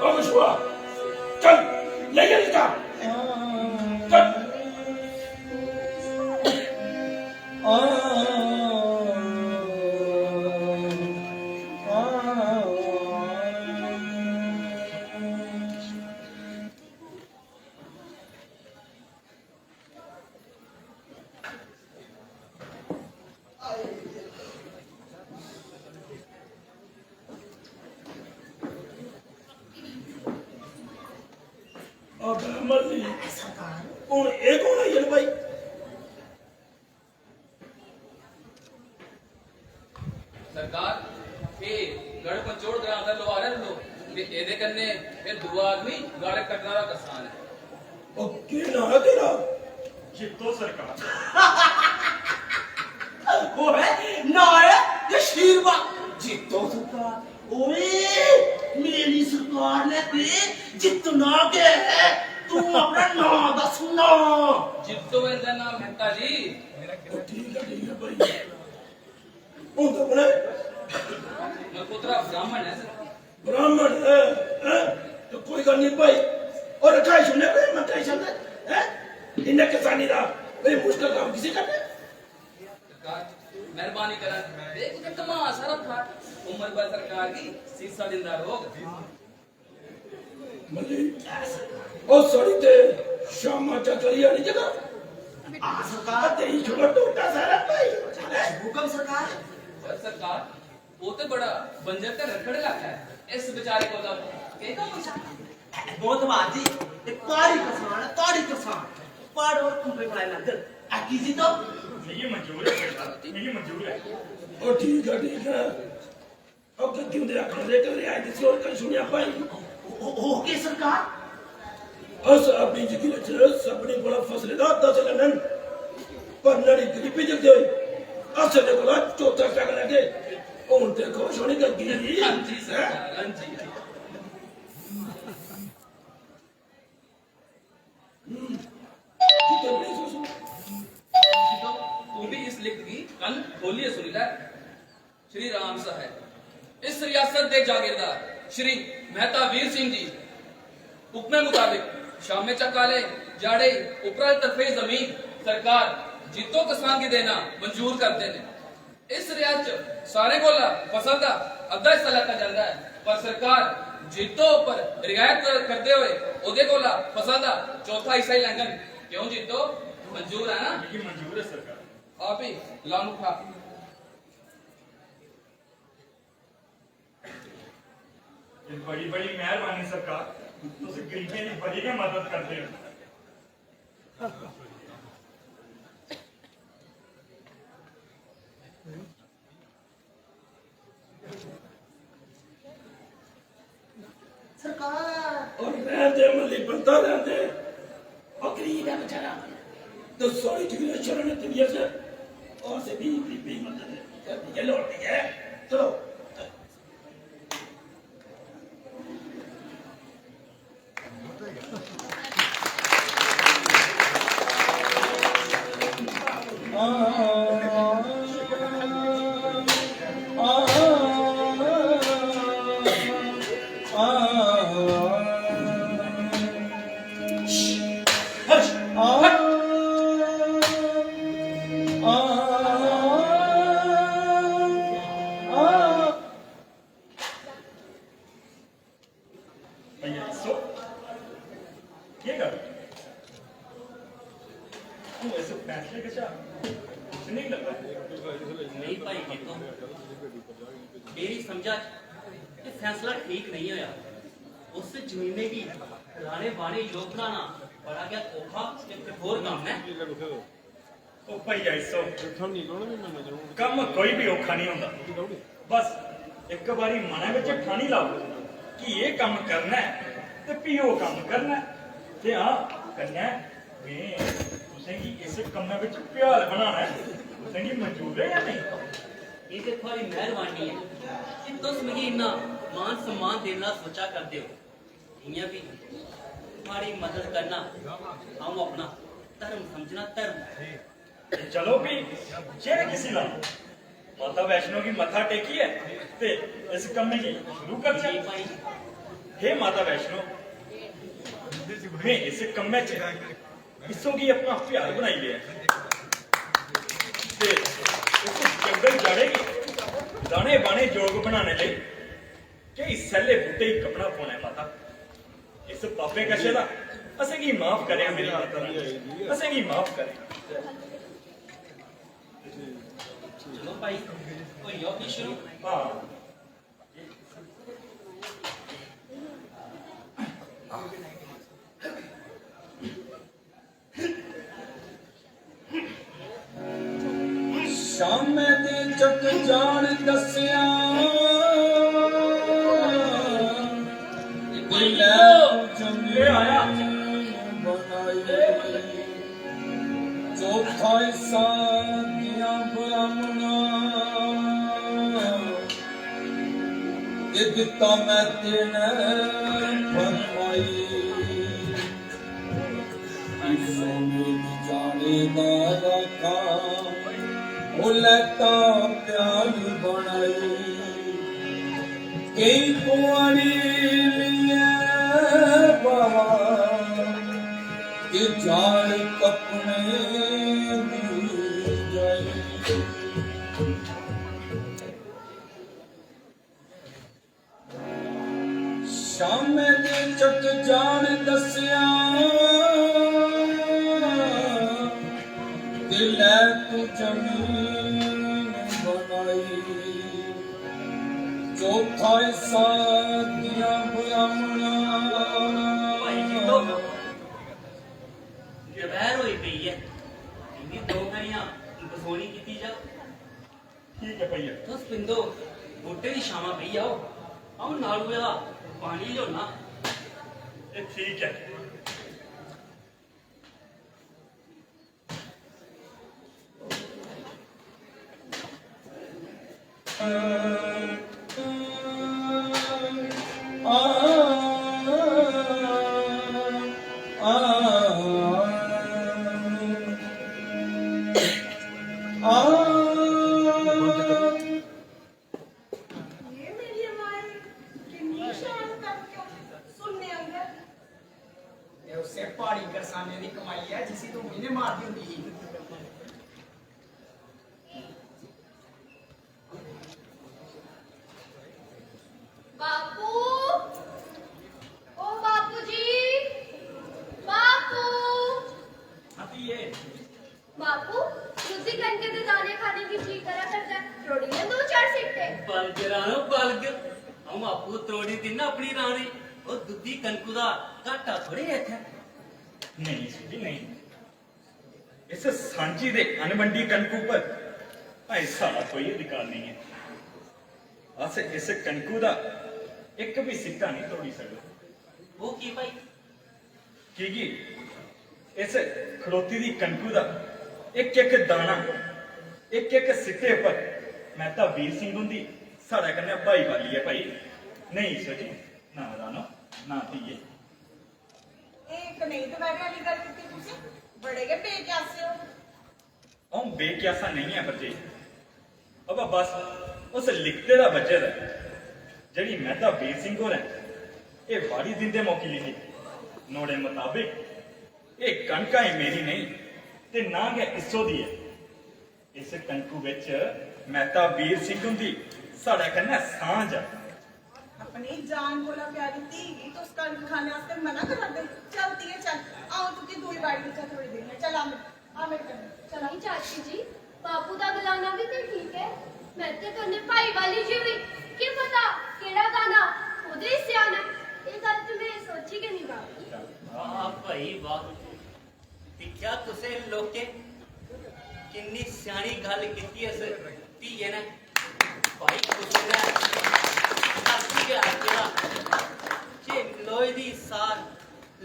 ओ विश्वा, चल, ले जा इसका। चल। अबे मल्ली, सरकार। हुन एह् कौन आई गेआ भाई? सरकार, एह् गढ़ पंचोड़ ग्रां दा लोहार ऐ लो, ते एह्दे कन्नै एह् दूआ आदमी गाड़े कट्टना दा करसान ऐ। ओ, केह् नांऽ ऐ तेरा? जित्तो सरकार। ओए, नांऽ ऐ ते शीरवा। जित्तो सरकार। ओए, मेरी सरकार ने ते जित्तना गै ऐ। तू अपना नांऽ दस्स ना। जित्तो इंदा नांऽ मेहता जी। ओ, ठीक ऐ, ठीक ऐ भाई। हुन तो अपने नकोत्रा ब्राह्मण ऐ सर। ब्राह्मण है, हैं? तो कोई गल्ल नहीं भाई। और रखाई सुने पे मत टेंशन ले, हैं? इन्ने किसानी दा कोई मुश्किल काम किसी करने? सरकार, मेहरबानी करा। देख, कुछ कमाल सा रखा। उम्र भर सरकार की सीसा दिंदा रोग। मल्ली, ओ साढ़ी ते शामा चा करिया नहीं जगा। आ सरकार। तेरी खबर टूटा सारा भाई। हुकम सरकार। सर, सरकार, वो तो बड़ा बंजर ते रखड़ इलाका है। इस बेचारे को तो केह् कम्म पुछा? बहुत बात जी, ये पहाड़ी किसान है, पहाड़ी किसान। पहाड़ और खुंबे बनाए लगदे। आखी जी तो? मिगी मंजूर है सरकार, मिगी मंजूर है। ओ ठीक है, ठीक है। अब तो क्यों दे आखने दे कर रियायत सी और कल सुनिया भाई। ओ, ओ, ओ, के सरकार? अस अपनी जिंदगी च सबने कोला फसले दा अद्धा से लैने न, पर नड़ी गरीबी दिखदे होई अस दे कोला चौथा हिस्सा लैगे। हुन ते खुश होनी गलती है जी। हाँ जी सरकार, हाँ जी। हम्म। जित्तो, बड़ी सुन, सुन। जित्तो, तू भी इस लिखत गी कन्न खोलियै सुनी लै। श्री राम सहाय, इस रियासत दे जागीरदार श्री मेहता वीर सिंह जी हुक्मै मुताबिक शामे चक आह्ले जाड़े उप्परा तरफे जमीन सरकार जित्तो कसान गी देना मंजूर करदे न। इस रियासत च सारें कोला फसल दा अद्धा हिस्सा लैता जंदा ऐ, पर सरकार जित्तो उप्पर रियायत कर-, करदे होए ओह्दे कोला फसल दा चौथा हिस्सा ही लैङन। क्यों जित्तो, मंजूर ऐ ना? मिगी मंजूर ऐ सरकार। आप ही लामुखा। एह् बड़ी, बड़ी मेहरबानी सरकार, तुस गरीबें दी बड़ी गै मदद करदे ओ। सरकार। और रहन दे, मल्ली, बनदा रहन दे। और गरीब है बेचारा। तो सारी दुनिया शरण दुनिया से और से भी गरीबी मदद करती है, लौटती है। चलो। समझा कि फैसला ठीक नहीं होया। उस जमीनै गी राह्ने बाह्ने जोग बनाना बड़ा गै औखा ते कठोर कम्म ऐ। ओ भैया इस्सो, कम्म कोई बी औखा नहीं होंदा। बस इक बारी मनै बिच ठानी लाओ कि एह् कम्म करना ऐ ते फ्ही ओह् कम्म करना ऐ। ते हां, कन्नै में तुसेंगी इस कम्मै बिच भ्याल बनाना ऐ। तुसेंगी मंजूर ऐ जां नेईं? एह् ते थुआड़ी मेहरबानी ऐ कि तुस मिगी इन्ना मान सम्मान देने दा सोचा करदे ओ। इ'यां बी थुआड़ी मदद करना अ'ऊं अपना धर्म समझना, धर्म। ते चलो भी, चिर किसी दा, माता वैष्णो गी मत्था टेकियै ते इस कम्मै गी शुरू करचै। हे माता वैष्णो, में इस कम्मै च इस्सो गी अपना हथियार बनाई लेआ ते इस जंगल जाड़े गी दाने बाने जोग बनाने लेई केई सैल्ले बूटे गी कपना पौना ऐ माता। इस पापे कशे दा असेंगी माफ करेआं मेरी माता रानी, असेंगी माफ करेआं। चलो भाई, होई जाओ फिर शुरू। हाँ। शामे दे चक जान दस्या, दिलै जमीन बनाई। चौथा हिस्सा दियां ब्राह्मणा, ए दित्ता मैं तेने फरमाई। सोने दी जाने दा राखा, ओ लैता प्याल बनाई। केई कुआरी लिए बहा, के जाड़ कपने दी जाई। शामे दे चक जान दस्या, दिलै तू जमीन बनाई। चौथा हिस्सा दियां ब्राह्मणा। भाई जी, तो दपैह्र होई पेई ऐ, इन्नी दो घड़ियां बसोनी कीती जा। ठीक ऐ भैया। तुस पिंदो, बूह्टे दी छामां बेही जाओ, अ'ऊं नालुए दा पानी लेओना। एह् ठीक ऐ। ये मेरी माए, किन्नी शान करके सुनने अंदर। ये उसे प्हाड़ी करसाने दी कमाई ऐ जिसी तू मीने मारदी होंदी ही। बापू, ओ बापू जी, बापू। हाँ, ये। बापू, दुद्धी कनके दे दाने खाने की जी करा करदा ऐ। त्रोड़ी ले दो चार सिट्टे। बलग रानो, बलग। अ'ऊं आपूं त्रोड़ी दिन्ना अपनी रानी। ओ दुद्धी कनकू दा घाटा थोड़ी ऐ इत्थै। नेईं सुखी, नेईं। इस सांझी दे अनबंडी कनकू पर भाई साढ़ा कोई अधिकार नेईं ऐ। अस इस कनकू दा इक बी सिट्टा नेईं त्रोड़ी सकदे। ओह् की भाई? की गी इस खड़ोती दी कनकू दा इक इक दाना, इक इक सिट्टे पर मैहता वीर सिंह हुंदी साढ़े कन्नै भाईवाली ऐ भाई। नेईं ईश्वर जी, ना रानो, ना धीए। एह् कनेही दपैह्‌रे आह्ली गल्ल कीती तुसें? बड़े गै बेक्यासे ओ। अ'ऊं बेक्यासा नेईं ऐ भरजाई, अबा बस उस लिखते दा बज्झे दा ऐ, जेह्ड़ी मैहता वीर सिंह होरें एह् बाड़ी दिंदे मौकी लिखी। नुहाड़े मताबक एह् कनका ही मेरी नेईं ते ना गै इस्सो दी ऐ। इस कनकू बिच मैहता वीर सिंह हुंदी साढ़े कन्नै सांझ ऐ। अपनी जान कोला प्यारी धी गी तुस कनक खाने आस्तै मना करा दे? चल धीए चल, अ'ऊं तुगी दूई बाड़ी बिच्चा त्रोड़ी दिन्नी आं। चल आ मेरे, आ मेरे कन्नै, चल आ। नहीं चाची जी, बापू दा गलाना भी ते ठीक ऐ। मैं ते कन्नै भाई वाली जी हुई, केह् पता गै निं दा। वाह भाई वाह, दिक्खेआ तुसें लोकें, किन्नी स्यानी गल्ल कीती इस धीए ने। भाई कुसै ने सच्च गै आखेआ जे लोहे दी सार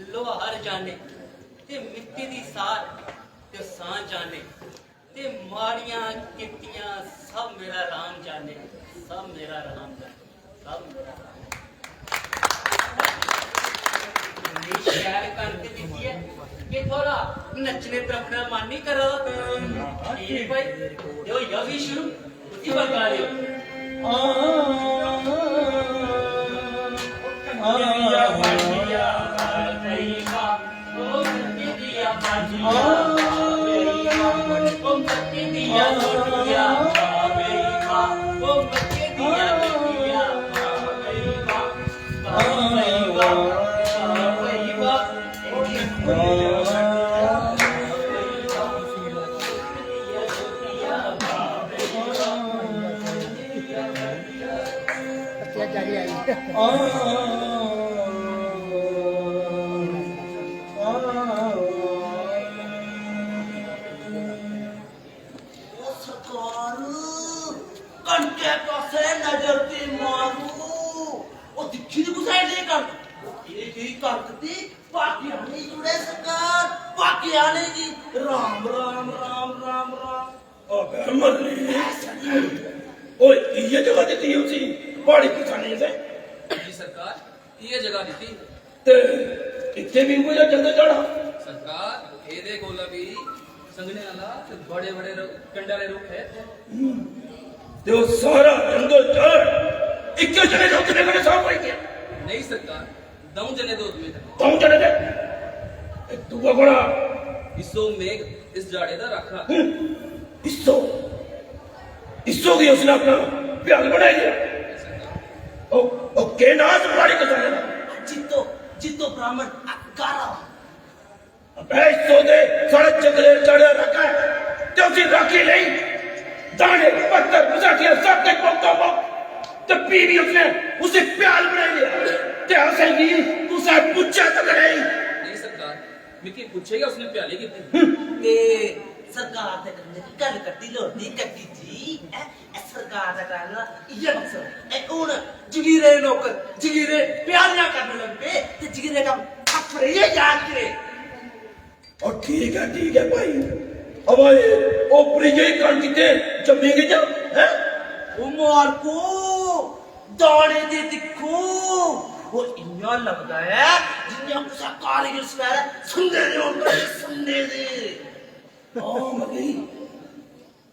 लोहा हर जाने, ते मिट्टी दी सार ते सां जाने, ते माड़ियां कीतियां सब मेरा राम जाने, सब मेरा राम जाने, सब मेरा राम जाने। इन्नी शैल कणक दित्ती ऐ कि थोड़ा नच्चने त्रप्पने दा मन निं करा दा। ठीक भाई, ते होई जाओ भी शुरू। उसी बंगा दे। ओ सरकार, कनकै पासै नजर ते मारो। ओ दिक्खी दी कुसै ने कनक? एह् जेही कनक दी भाग्य आने जुड़े सरकार, भाग्य आने दी। राम, राम, राम, राम, राम। अबे मल्ली, ओए, इ'यै जगह दित्ती उसी, प्हाड़ी किसानी से। जी सरकार, इ'यै जगह दित्ती। ते इत्थै भी उ'ऐ जेहा जंगल झाड़ हा। सरकार, एह्दे कोला भी संघने आह्ला ते बड़े-बड़े रु-, कंडे आह्ले रुक्ख ऐ इत्थै। हम्म। ते ओह् सारा जंगल झाड़ इक्कै जने दे उतरने कन्नै साफ होई गेआ। नेईं सरकार, द'ऊं जने दे उतरने कन्नै। द'ऊं जने दे? ते दूआ कोला? इस्सो मेघ इस झाड़े दा राखा। हम्म। इस्सो, इस्सो गी उसने अपना भ्याल बनाई लिया। ओ, ओ, केह् नांऽ इस प्हाड़ी कसाई दा? जित्तो, जित्तो ब्राह्मण, गारा। अबे इस्सो दे साढ़े जंगले च चढ़ेआ रखा है, ते उसी राखी लेई। दाने, पत्तर, बसाठियां सब किश पौंदा पौग। ते फ्ही बी उसने उसी भ्याल बनाई लेआ। ते असेंगी कुसै पुच्छेआ तक नेईं। नेईं सरकार, मिगी पुच्छे गै उसने भ्याले कीते। हम्म। ते सरकार दे कन्नै गल्ल करदी लोड़दी कट्टी जी, हैं? ए सरकार दा कारण इ'यै मकसद ऐ। ए हुन जगीरे नौकर, जगीरे प्यारियां करन लग पे ते जगीरे कम्म अपने गै याद करे। ओ ठीक ऐ, ठीक ऐ भाई। अबे ओपरी जेही कनक ते जम्मी गई जा, हैं? ओ मालको, दाने ते दिक्खो, ओ इ'यां लगदा ऐ जि'यां कुसै कारीगर सवेरै सुन्ने दे होन, सुन्ने दे। हां, मती।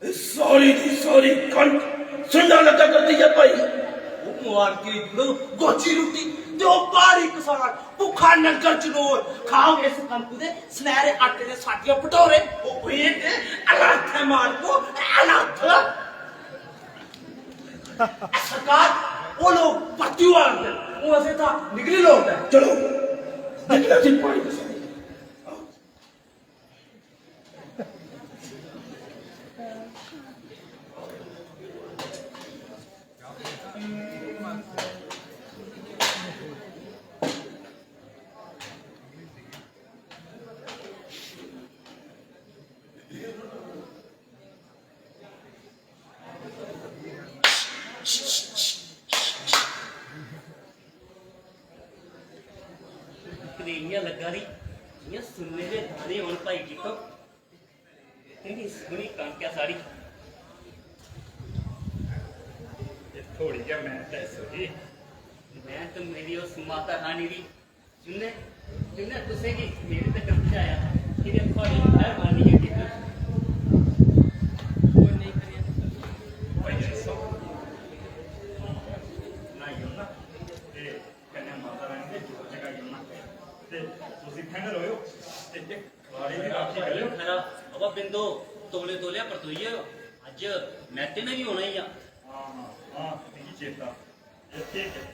ए सारी दी सारी कनक सुन्ना लग्गा करदी ऐ भाई। ओ मालके जुड़ो, गोची रुट्टी ते ओ भारी कसान, भुक्खा नंगर चनोर, खाओ इस कनक दे सनैरे आटे दे साटिया भटोरे। ओ एह् ते अनाथ ऐ मालको, अनाथ। ए सरकार, ओ लोक परतियै आ गे, ओ असें तां निकली लोड़दा ऐ। चलो, निकलो जी, पानी पीसो। ते इ'यां लग्गा दी जि'यां सुन्ने दे दाने होन भाई टिक्को। इन्नी सोह्नी कनक ऐ साढ़ी। ते थोड़ी गै मैह्नत ऐ इस दी। मैह्नत मेरी उस माता रानी दी, जिन्ने, जिन्ने तुसेंगी मेरे तक पहुंचाया, इ'नें थुआढ़ी मेहरबानी ऐ टिक्को। कोई नेईं करियै। भाई जी, सौ। न्हाई ओड़ना। ते कन्नै माता रानी दे जोत जगाई ओड़ना। ते तुस इत्थें गै रवेओ। ते इक बारी दी राखी करेओ। खरा, अबा बिंदो, तौले तौले परतोई आएओ। अज्ज मैते ने बी औना ई आ। हां, हां, हां, मिगी चेता। एह् ठीक ऐ।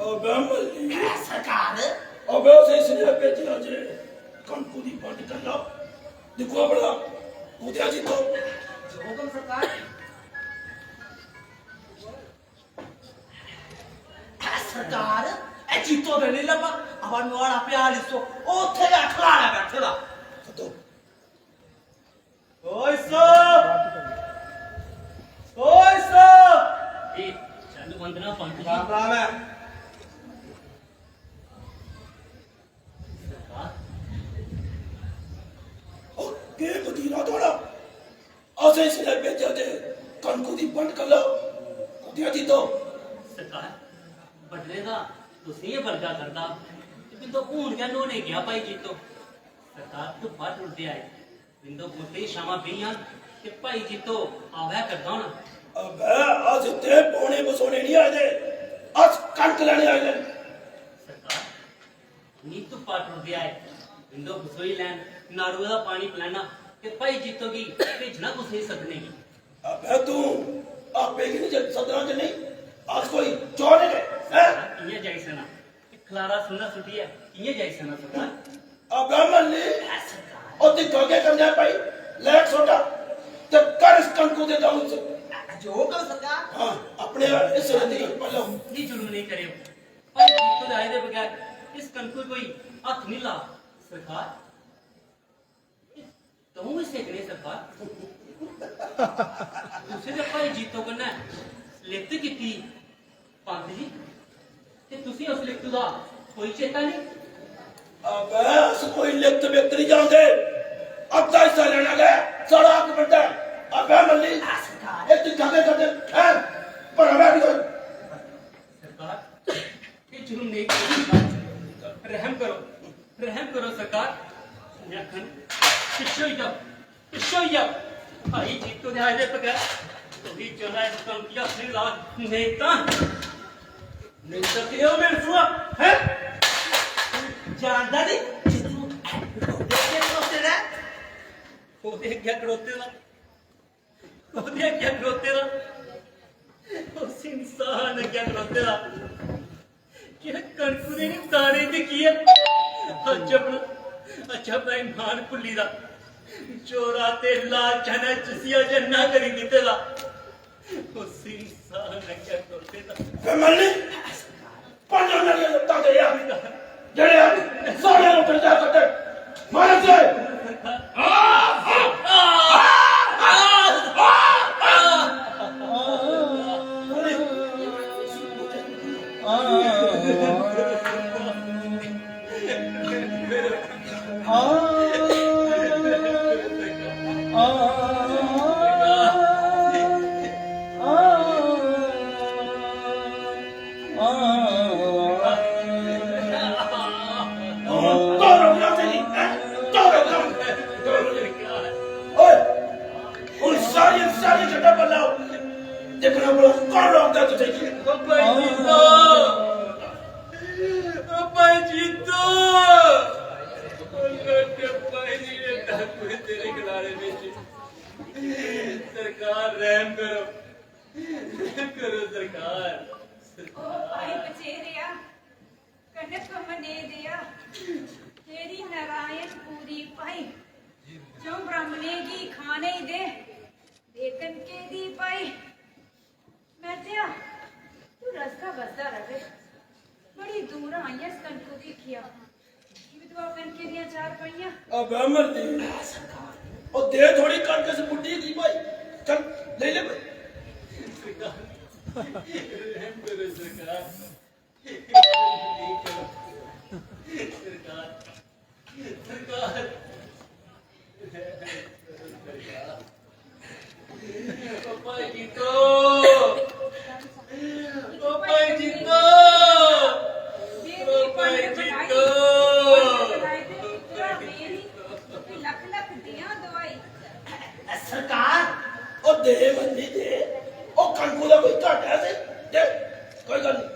अबे मल्ली। सरकार। अबे उसे इसने भेजना जे कनकू दी बंड कर लो। दिक्खो भला कुत्थै जित्तो। हुकम सरकार। सरकार, ए जित्तो ते नहीं लब्भा, अबा नुआड़ा प्याल इस्सो, ओह् उत्थै गै खलाड़ा बैठे दा। सद्दो। ओए साहब! ओए साहब! जी, चंद वंदना पंत जी। राम राम है। सरकार। ओ, के मदीना थोड़ा? असें इसलै भेजेआ जे कनकू दी बंड कर लो। कुत्थै जित्तो? सरकार, बड्डले दा तुसें गै बलगा करदा। ते बिंदो हून गै न्हौने गेआ भाई जित्तो। सरकार, धुप्पा टुरदे आए। बिंदो बूह्टे दी छामां बेहियां ते भाई जित्तो आवै करदा होना। अबे, अस इत्थै बौह्ने बसोने निं आए दे, अस कनक लैने आए दे। सरकार, इन्नी धुप्पा टुरदे आए, बिंदो बसोई लैन, नाड़ुए दा पानी पलैना ते भाई जित्तो गी भेजना कुसै गी सद्दने गी। अबे, तूं आपे की निं सद्दना जे नेईं? अस कोई चोर निं गए, हैं? कि'यां जाई सकना? खलारा सुन्ना सुटियै कि'यां जाई सकना सरकार? अबे मल्ली, ओ दिक्खो केह् करना भाई, लै इक सोटा ते कर इस कनकू दे दौं हिस्से। जो हुकम सरकार। हाँ, अपने हिस्से दी दिक्ख पल्लो। ये जुल्म नहीं करेओ। भाई जित्तो दे आए दे बगैर इस कनकू कोई हत्थ नहीं ला सरकार। तूं बी सिक्खने सरकार। तुसें ते भाई जीतो कन्नै लिखत कीती पंत जी, ते तुसें उस लिखत दा कोई चेता नहीं? अबे, अस कोई लिखत बिखत नहीं जानदे। अद्धा हिस्सा लेना गै साढ़ा हक बनदा ऐ। अबे मल्ली, एह् दिक्खा दे करदे हैं, भला बैठ गए। सरकार, ये जुल्म नहीं करो। रहम करो, रहम करो सरकार। मैं आखन, पिच्छे होई जाओ, पिच्छे होई जाओ। भाई जीतो दे आए दे बगैर तुगी चला इस कनक दी असली लाज नहीं तां। नहीं सकदे ओ मेरे सुआ, हैं? जानदा नहीं, जित्तो देखे खड़ोते दा। ओह्दे अग्गें खड़ोते दा। ओह्दे अग्गें खड़ोते दा, उस इंसान अग्गें खड़ोते दा, जेह्ड़ा कनकू दे इ'नें दाने दिक्खियै अज्ज अपना, अज्ज अपना ईमान भुल्ली दा, चोरा ते लालचा ने जिसी अज्ज अन्ना करी दित्ते दा, उस इंसान अग्गें खड़ोते दा। बे मल्ली, पंजां मेरियां लत्तां दे यार, जेह्ड़े आ सारे लोकें दा कट्टे मारे से। कौन रोकना तेरी, हैं? कौन रोकना? ओए, उन सारी, सारी जगह पर लाओ। देखना पड़ा, कौन रोकता तुझे? ओ भाई जीतो, ओ भाई जीतो, ओ लोटे भाई जी ने डाकू तेरे किनारे भेजे। सरकार रहम करो, रहम करो सरकार। ओ भाई बचेरिया, कनक मने देआ, तेरी नारायण पूरी पाई। चौं ब्राह्मणें गी खाने दे, दे कनके दी पाई। मैं तेआ, तू रसदा बसदा रवे। बड़ी दूर आई ऐ इस कनकू दी खिया। विधवा कनके दियां चार पाइयां। अबे मरदी। ओ दे थोड़ी कनक से बुड्ढी दी भाई। चल, ले ले भाई। सरकार, सरकार, सरकार, सरकार। ओ भाई जीतो, ओ भाई जीतो, ओ भाई जीतो। लख लख दियां दवाई। सरकार, ओ दे मन्नी दे, ओ कनकू दा कोई घाटा ऐ से? दे, कोई गल्ल नहीं।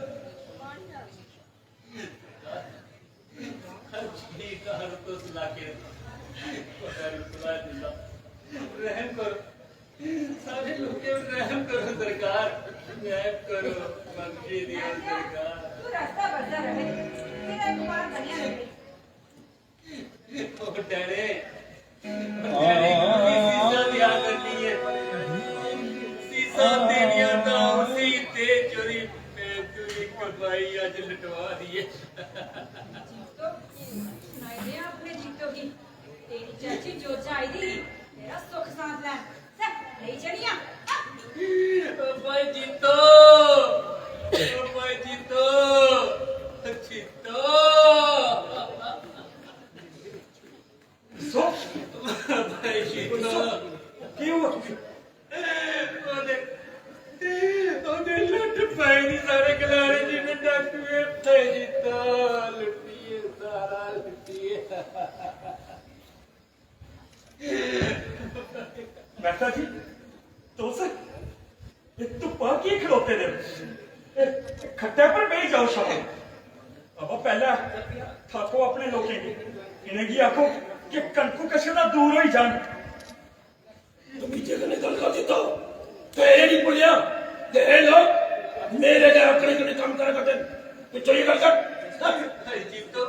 रहम करो, लोकें पर रहम करो सरकार, रहम करो, मंगे दियो सरकार। तू रास्ता बदलदा रहे, तेरा एक बार बनिया रहे। ओ डैने, ओ डैने, तू भी सीसा दिया करनी है। सीसा देनिया तो उसी ते जोरी पे तुरी कमाई अज लटवा दी है। जीतो, सुनाई दे अपने जीतो की। तेरी चाची जोजा आई दी ही, तेरा सुख सांस लैन। सै, लेई चलिया। ओ भाई जीतो, ओ भाई जीतो, जीतो। सो, भाई जीतो। केह् होआ तुगी? ओह्दे, ओह्दे लुट्ट पाई दी सारे गलारे दी, में डाकुए भाई जीतो, लुट्टिए, सारा लुट्टिए। मेहता जी, तुस एह् धुप्पा की खड़ोते दे ओ? एह् खट्टै पर बेही जाओ शामें। अबा, पैह्लें थाको अपने लोकें गी, इ'नेंगी आखो कि कनकू कशे दा दूर होई जान। तमीजे कन्नै गल्ल कर दित्ता। ते एह् निं भुल्लेआ जे एह् लोक मेरे गै आखने कन्नै कम्म करा करदे न। पिच्छों एह् गल्ल कर। भाई जीतो,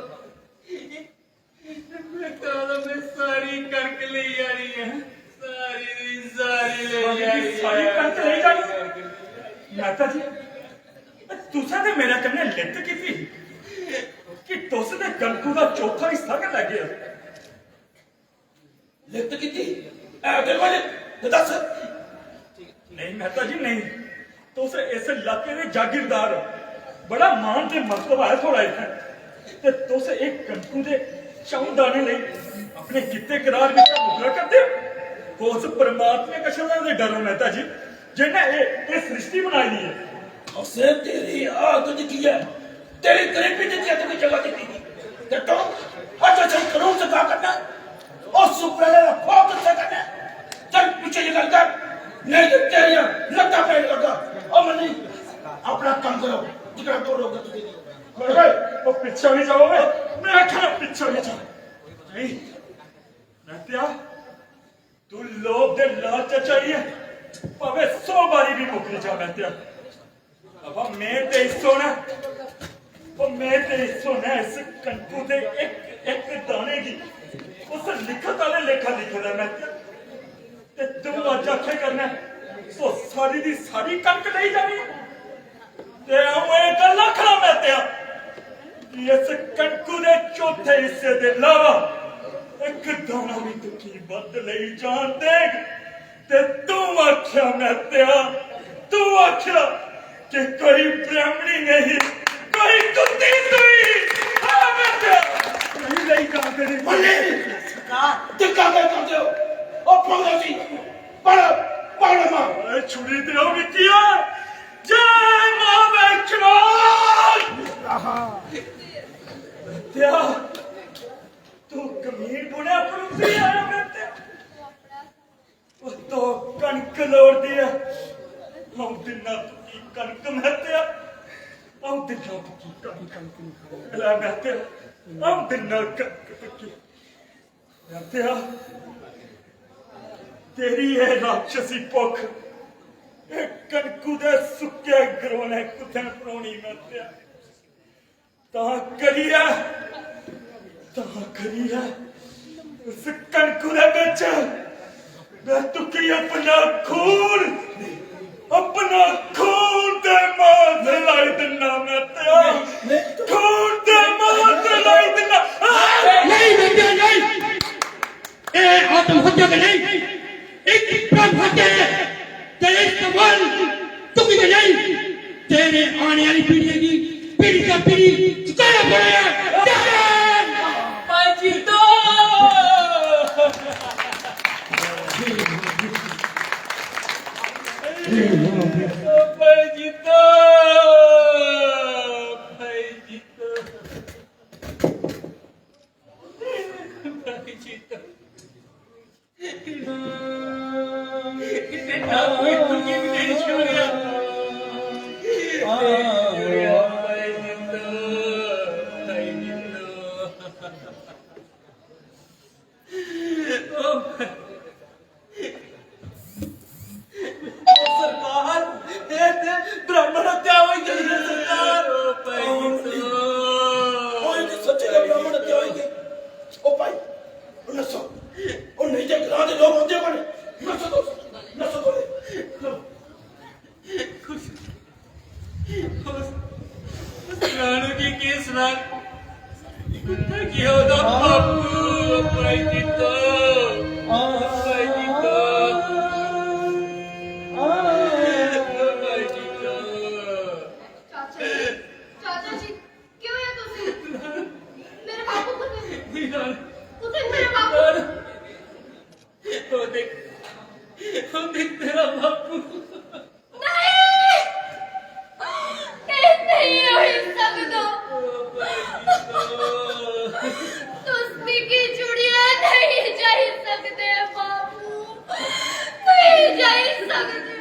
मैं कहा था, मैं सारी कनक ले आ रही है, सारी दी सारी ले आ रही है। सारी कनक लेई जानी? माता जी, तुसें ते मेरे कन्नै लित्त कीती ही कि तुस ते कनकू दा चौथा हिस्सा गै लैगे ओ। लित्त कीती? है ते कोई लित्त? ते दस। नेईं मेहता जी, नेईं। तुस इस इलाके दे जागीरदार ओ। बड़ा मान ते मर्तबा ऐ थुआढ़ा इत्थै। ते तुस एह् कनकू दे च'ऊं दाने लेई अपने कीते करार बिच्चा मुकरा करदे ओ? उस परमात्मे कशा ते डरो मेहता जी, जिन्नै एह्, एह् सृष्टि बनाई दी ऐ। उसे तेरी हालत दिक्खियै, तेरी गरीबी दिक्खियै तुगी जगह दित्ती दी। ते तू अच्छा सही कानून से कम्म करना। उस उप्परे आह्ले दा खौफ किससे करना? चल पीछे निकल कर, नेईं ते तेरियां लत्तां पकड़ लगा। ओ मन्नी, अपना कम्म करो, जितना तोड़ रोक दे तुझे। ओए, ओ पिच्छे नहीं जाओ बे, मैं आखा पिच्छे नहीं जाओ। नहीं, मैं क्या? तू लोभ दे लालच च आइयै भावें सौ बारी भी मुकरी जा, मेहतेआ। अबा में ते इस होना, ओ में ते इस होना इस कनकू दे इक, इक दाने गी उस लिखत आह्ले लेखा लिखे दा, मेहतेआ। ते तू अज्ज आखे करना, तू सारी दी सारी कनक लेई जानी ऐ। ते अ'ऊं एह् गल्ल आखना, मेहतेआ, कि इस कनकू दे चौथे हिस्से दे इलावा इक दाना बी तुगी बद्ध लेई जान देग। ते तू आखेआ, मेहतेआ, तू आखेआ कि कोई ब्राह्मणी नहीं, कोई कुत्ती सूई। हाँ, मेहतेआ, नहीं लेई जान देनी। मन्नी, सरकार, धिक्कार करदे ओ। ओ फौजा जी, पढ़, पढ़ मां। ओए, छुरी देओ मिगी, जय मां वैष्णो। आहा। मेहतेआ, तू कमीन बुने पर उतरी आया, मेहतेआ। ओ, तू कनक लोड़दी ऐ। अ'ऊं दिन्ना तुगी कनक, मेहतेआ। अ'ऊं दिन्ना तुगी कनक। लै, मेहतेआ, अ'ऊं दिन्ना कनक तुगी। मेहतेआ, तेरी एह् राक्षसी भुक्ख, एह् कनकू दे सुक्के गरोने कुत्थें परोनी, मेहतेआ? तां करियै, तां करियै उस कनकू दे बिच में तुगी अपना खून, अपना खून ते मांस लाई दिन्ना, मेहतेआ। खून ते मांस लाई दिन्ना। नहीं, मेहतेआ, नहीं। एह् आत्महत्या ते नहीं, इक ब्रह्म हत्या ऐ। ते इस कमाल तुगी ते नहीं, तेरे आने आह्ली पीढ़ियें गी, पीढ़ी दर पीढ़ी चुकाना पौना ऐ। जय हिंद। भाई जीतो। भाई जीतो। भाई जीतो। भाई जीतो। तेरा बापू। नहीं, एह् नेईं होई सकदा। तुस मिगी छुड़ियै नेईं जाई सकदे बापू, नेईं जाई सकदे।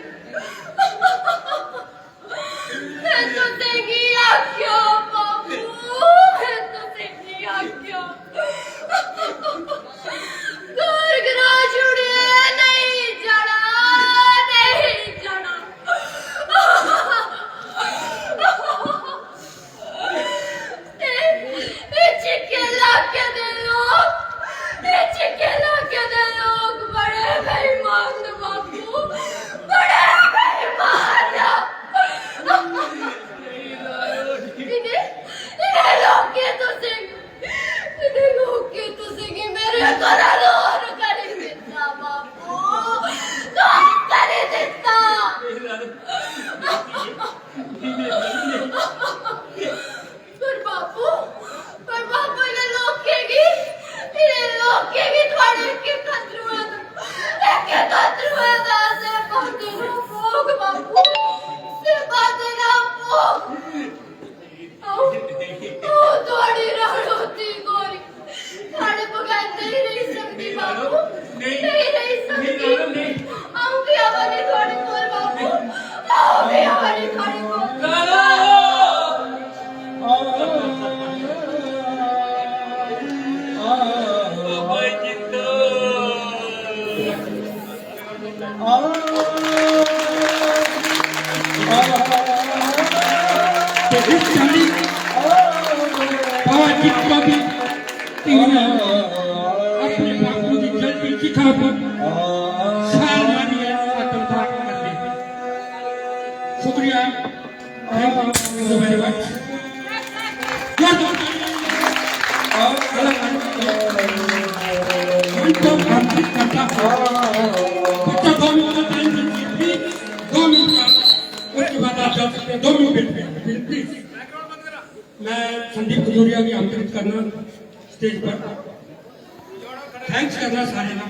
में तुसेंगी आखेआ बापू, में तुसेंगी आखेआ। घर ग्रां छुड़ियै नेईं जाना, नेईं जाना। इस चिक्के लाके दे लोक, इस चिक्के लाके दे लोक बड़े बेईमान न बापू, बड़े बेईमान न। इ'नें, इ'नें लोकें तुसें, इ'नें लोकें तुसेंगी मेरे घरा दूर करी दित्ता बापू, दूर करी दित्ता। पर बापू, पर बापू, इ'नें लोकें गी, इ'नें लोकें गी थुआढ़े इक्क इक्क अत्थरुएं दा, इक्क इक्क अत्थरुएं दा सिर बांदे ना पौग बापू, सिर बांदे ना पौग। अ'ऊं, अ'ऊं थुआढ़ी रणौती गोरी, थुआढ़े बगैर नेईं रेही सकदी बापू, नेईं रेही सकदी। अ'ऊं बी आवा नी थुआढ़े कोल बापू, अ'ऊं बी आवा नी थुआढ़े कोल। ते इस चाल्ली बाबा जित्तो दी धीऽ ने अपने बापू दी जलदी चिता पर छाल मारियै आत्मदाह कर दी। शुक्रिया। Thank you very much। जोरदार तालियां। और कलाकार मंच को आमंत्रित करता हूँ। बच्चा दो मिनट का टाइम दीजिए, प्लीज, दो मिनट का। उसके बाद आप जा सकते हैं, दो मिनट वेट करेंगे, प्लीज। मैं संदीप खजूरिया की आमंत्रित करना स्टेज पर। थैंक्स करना सारे ना।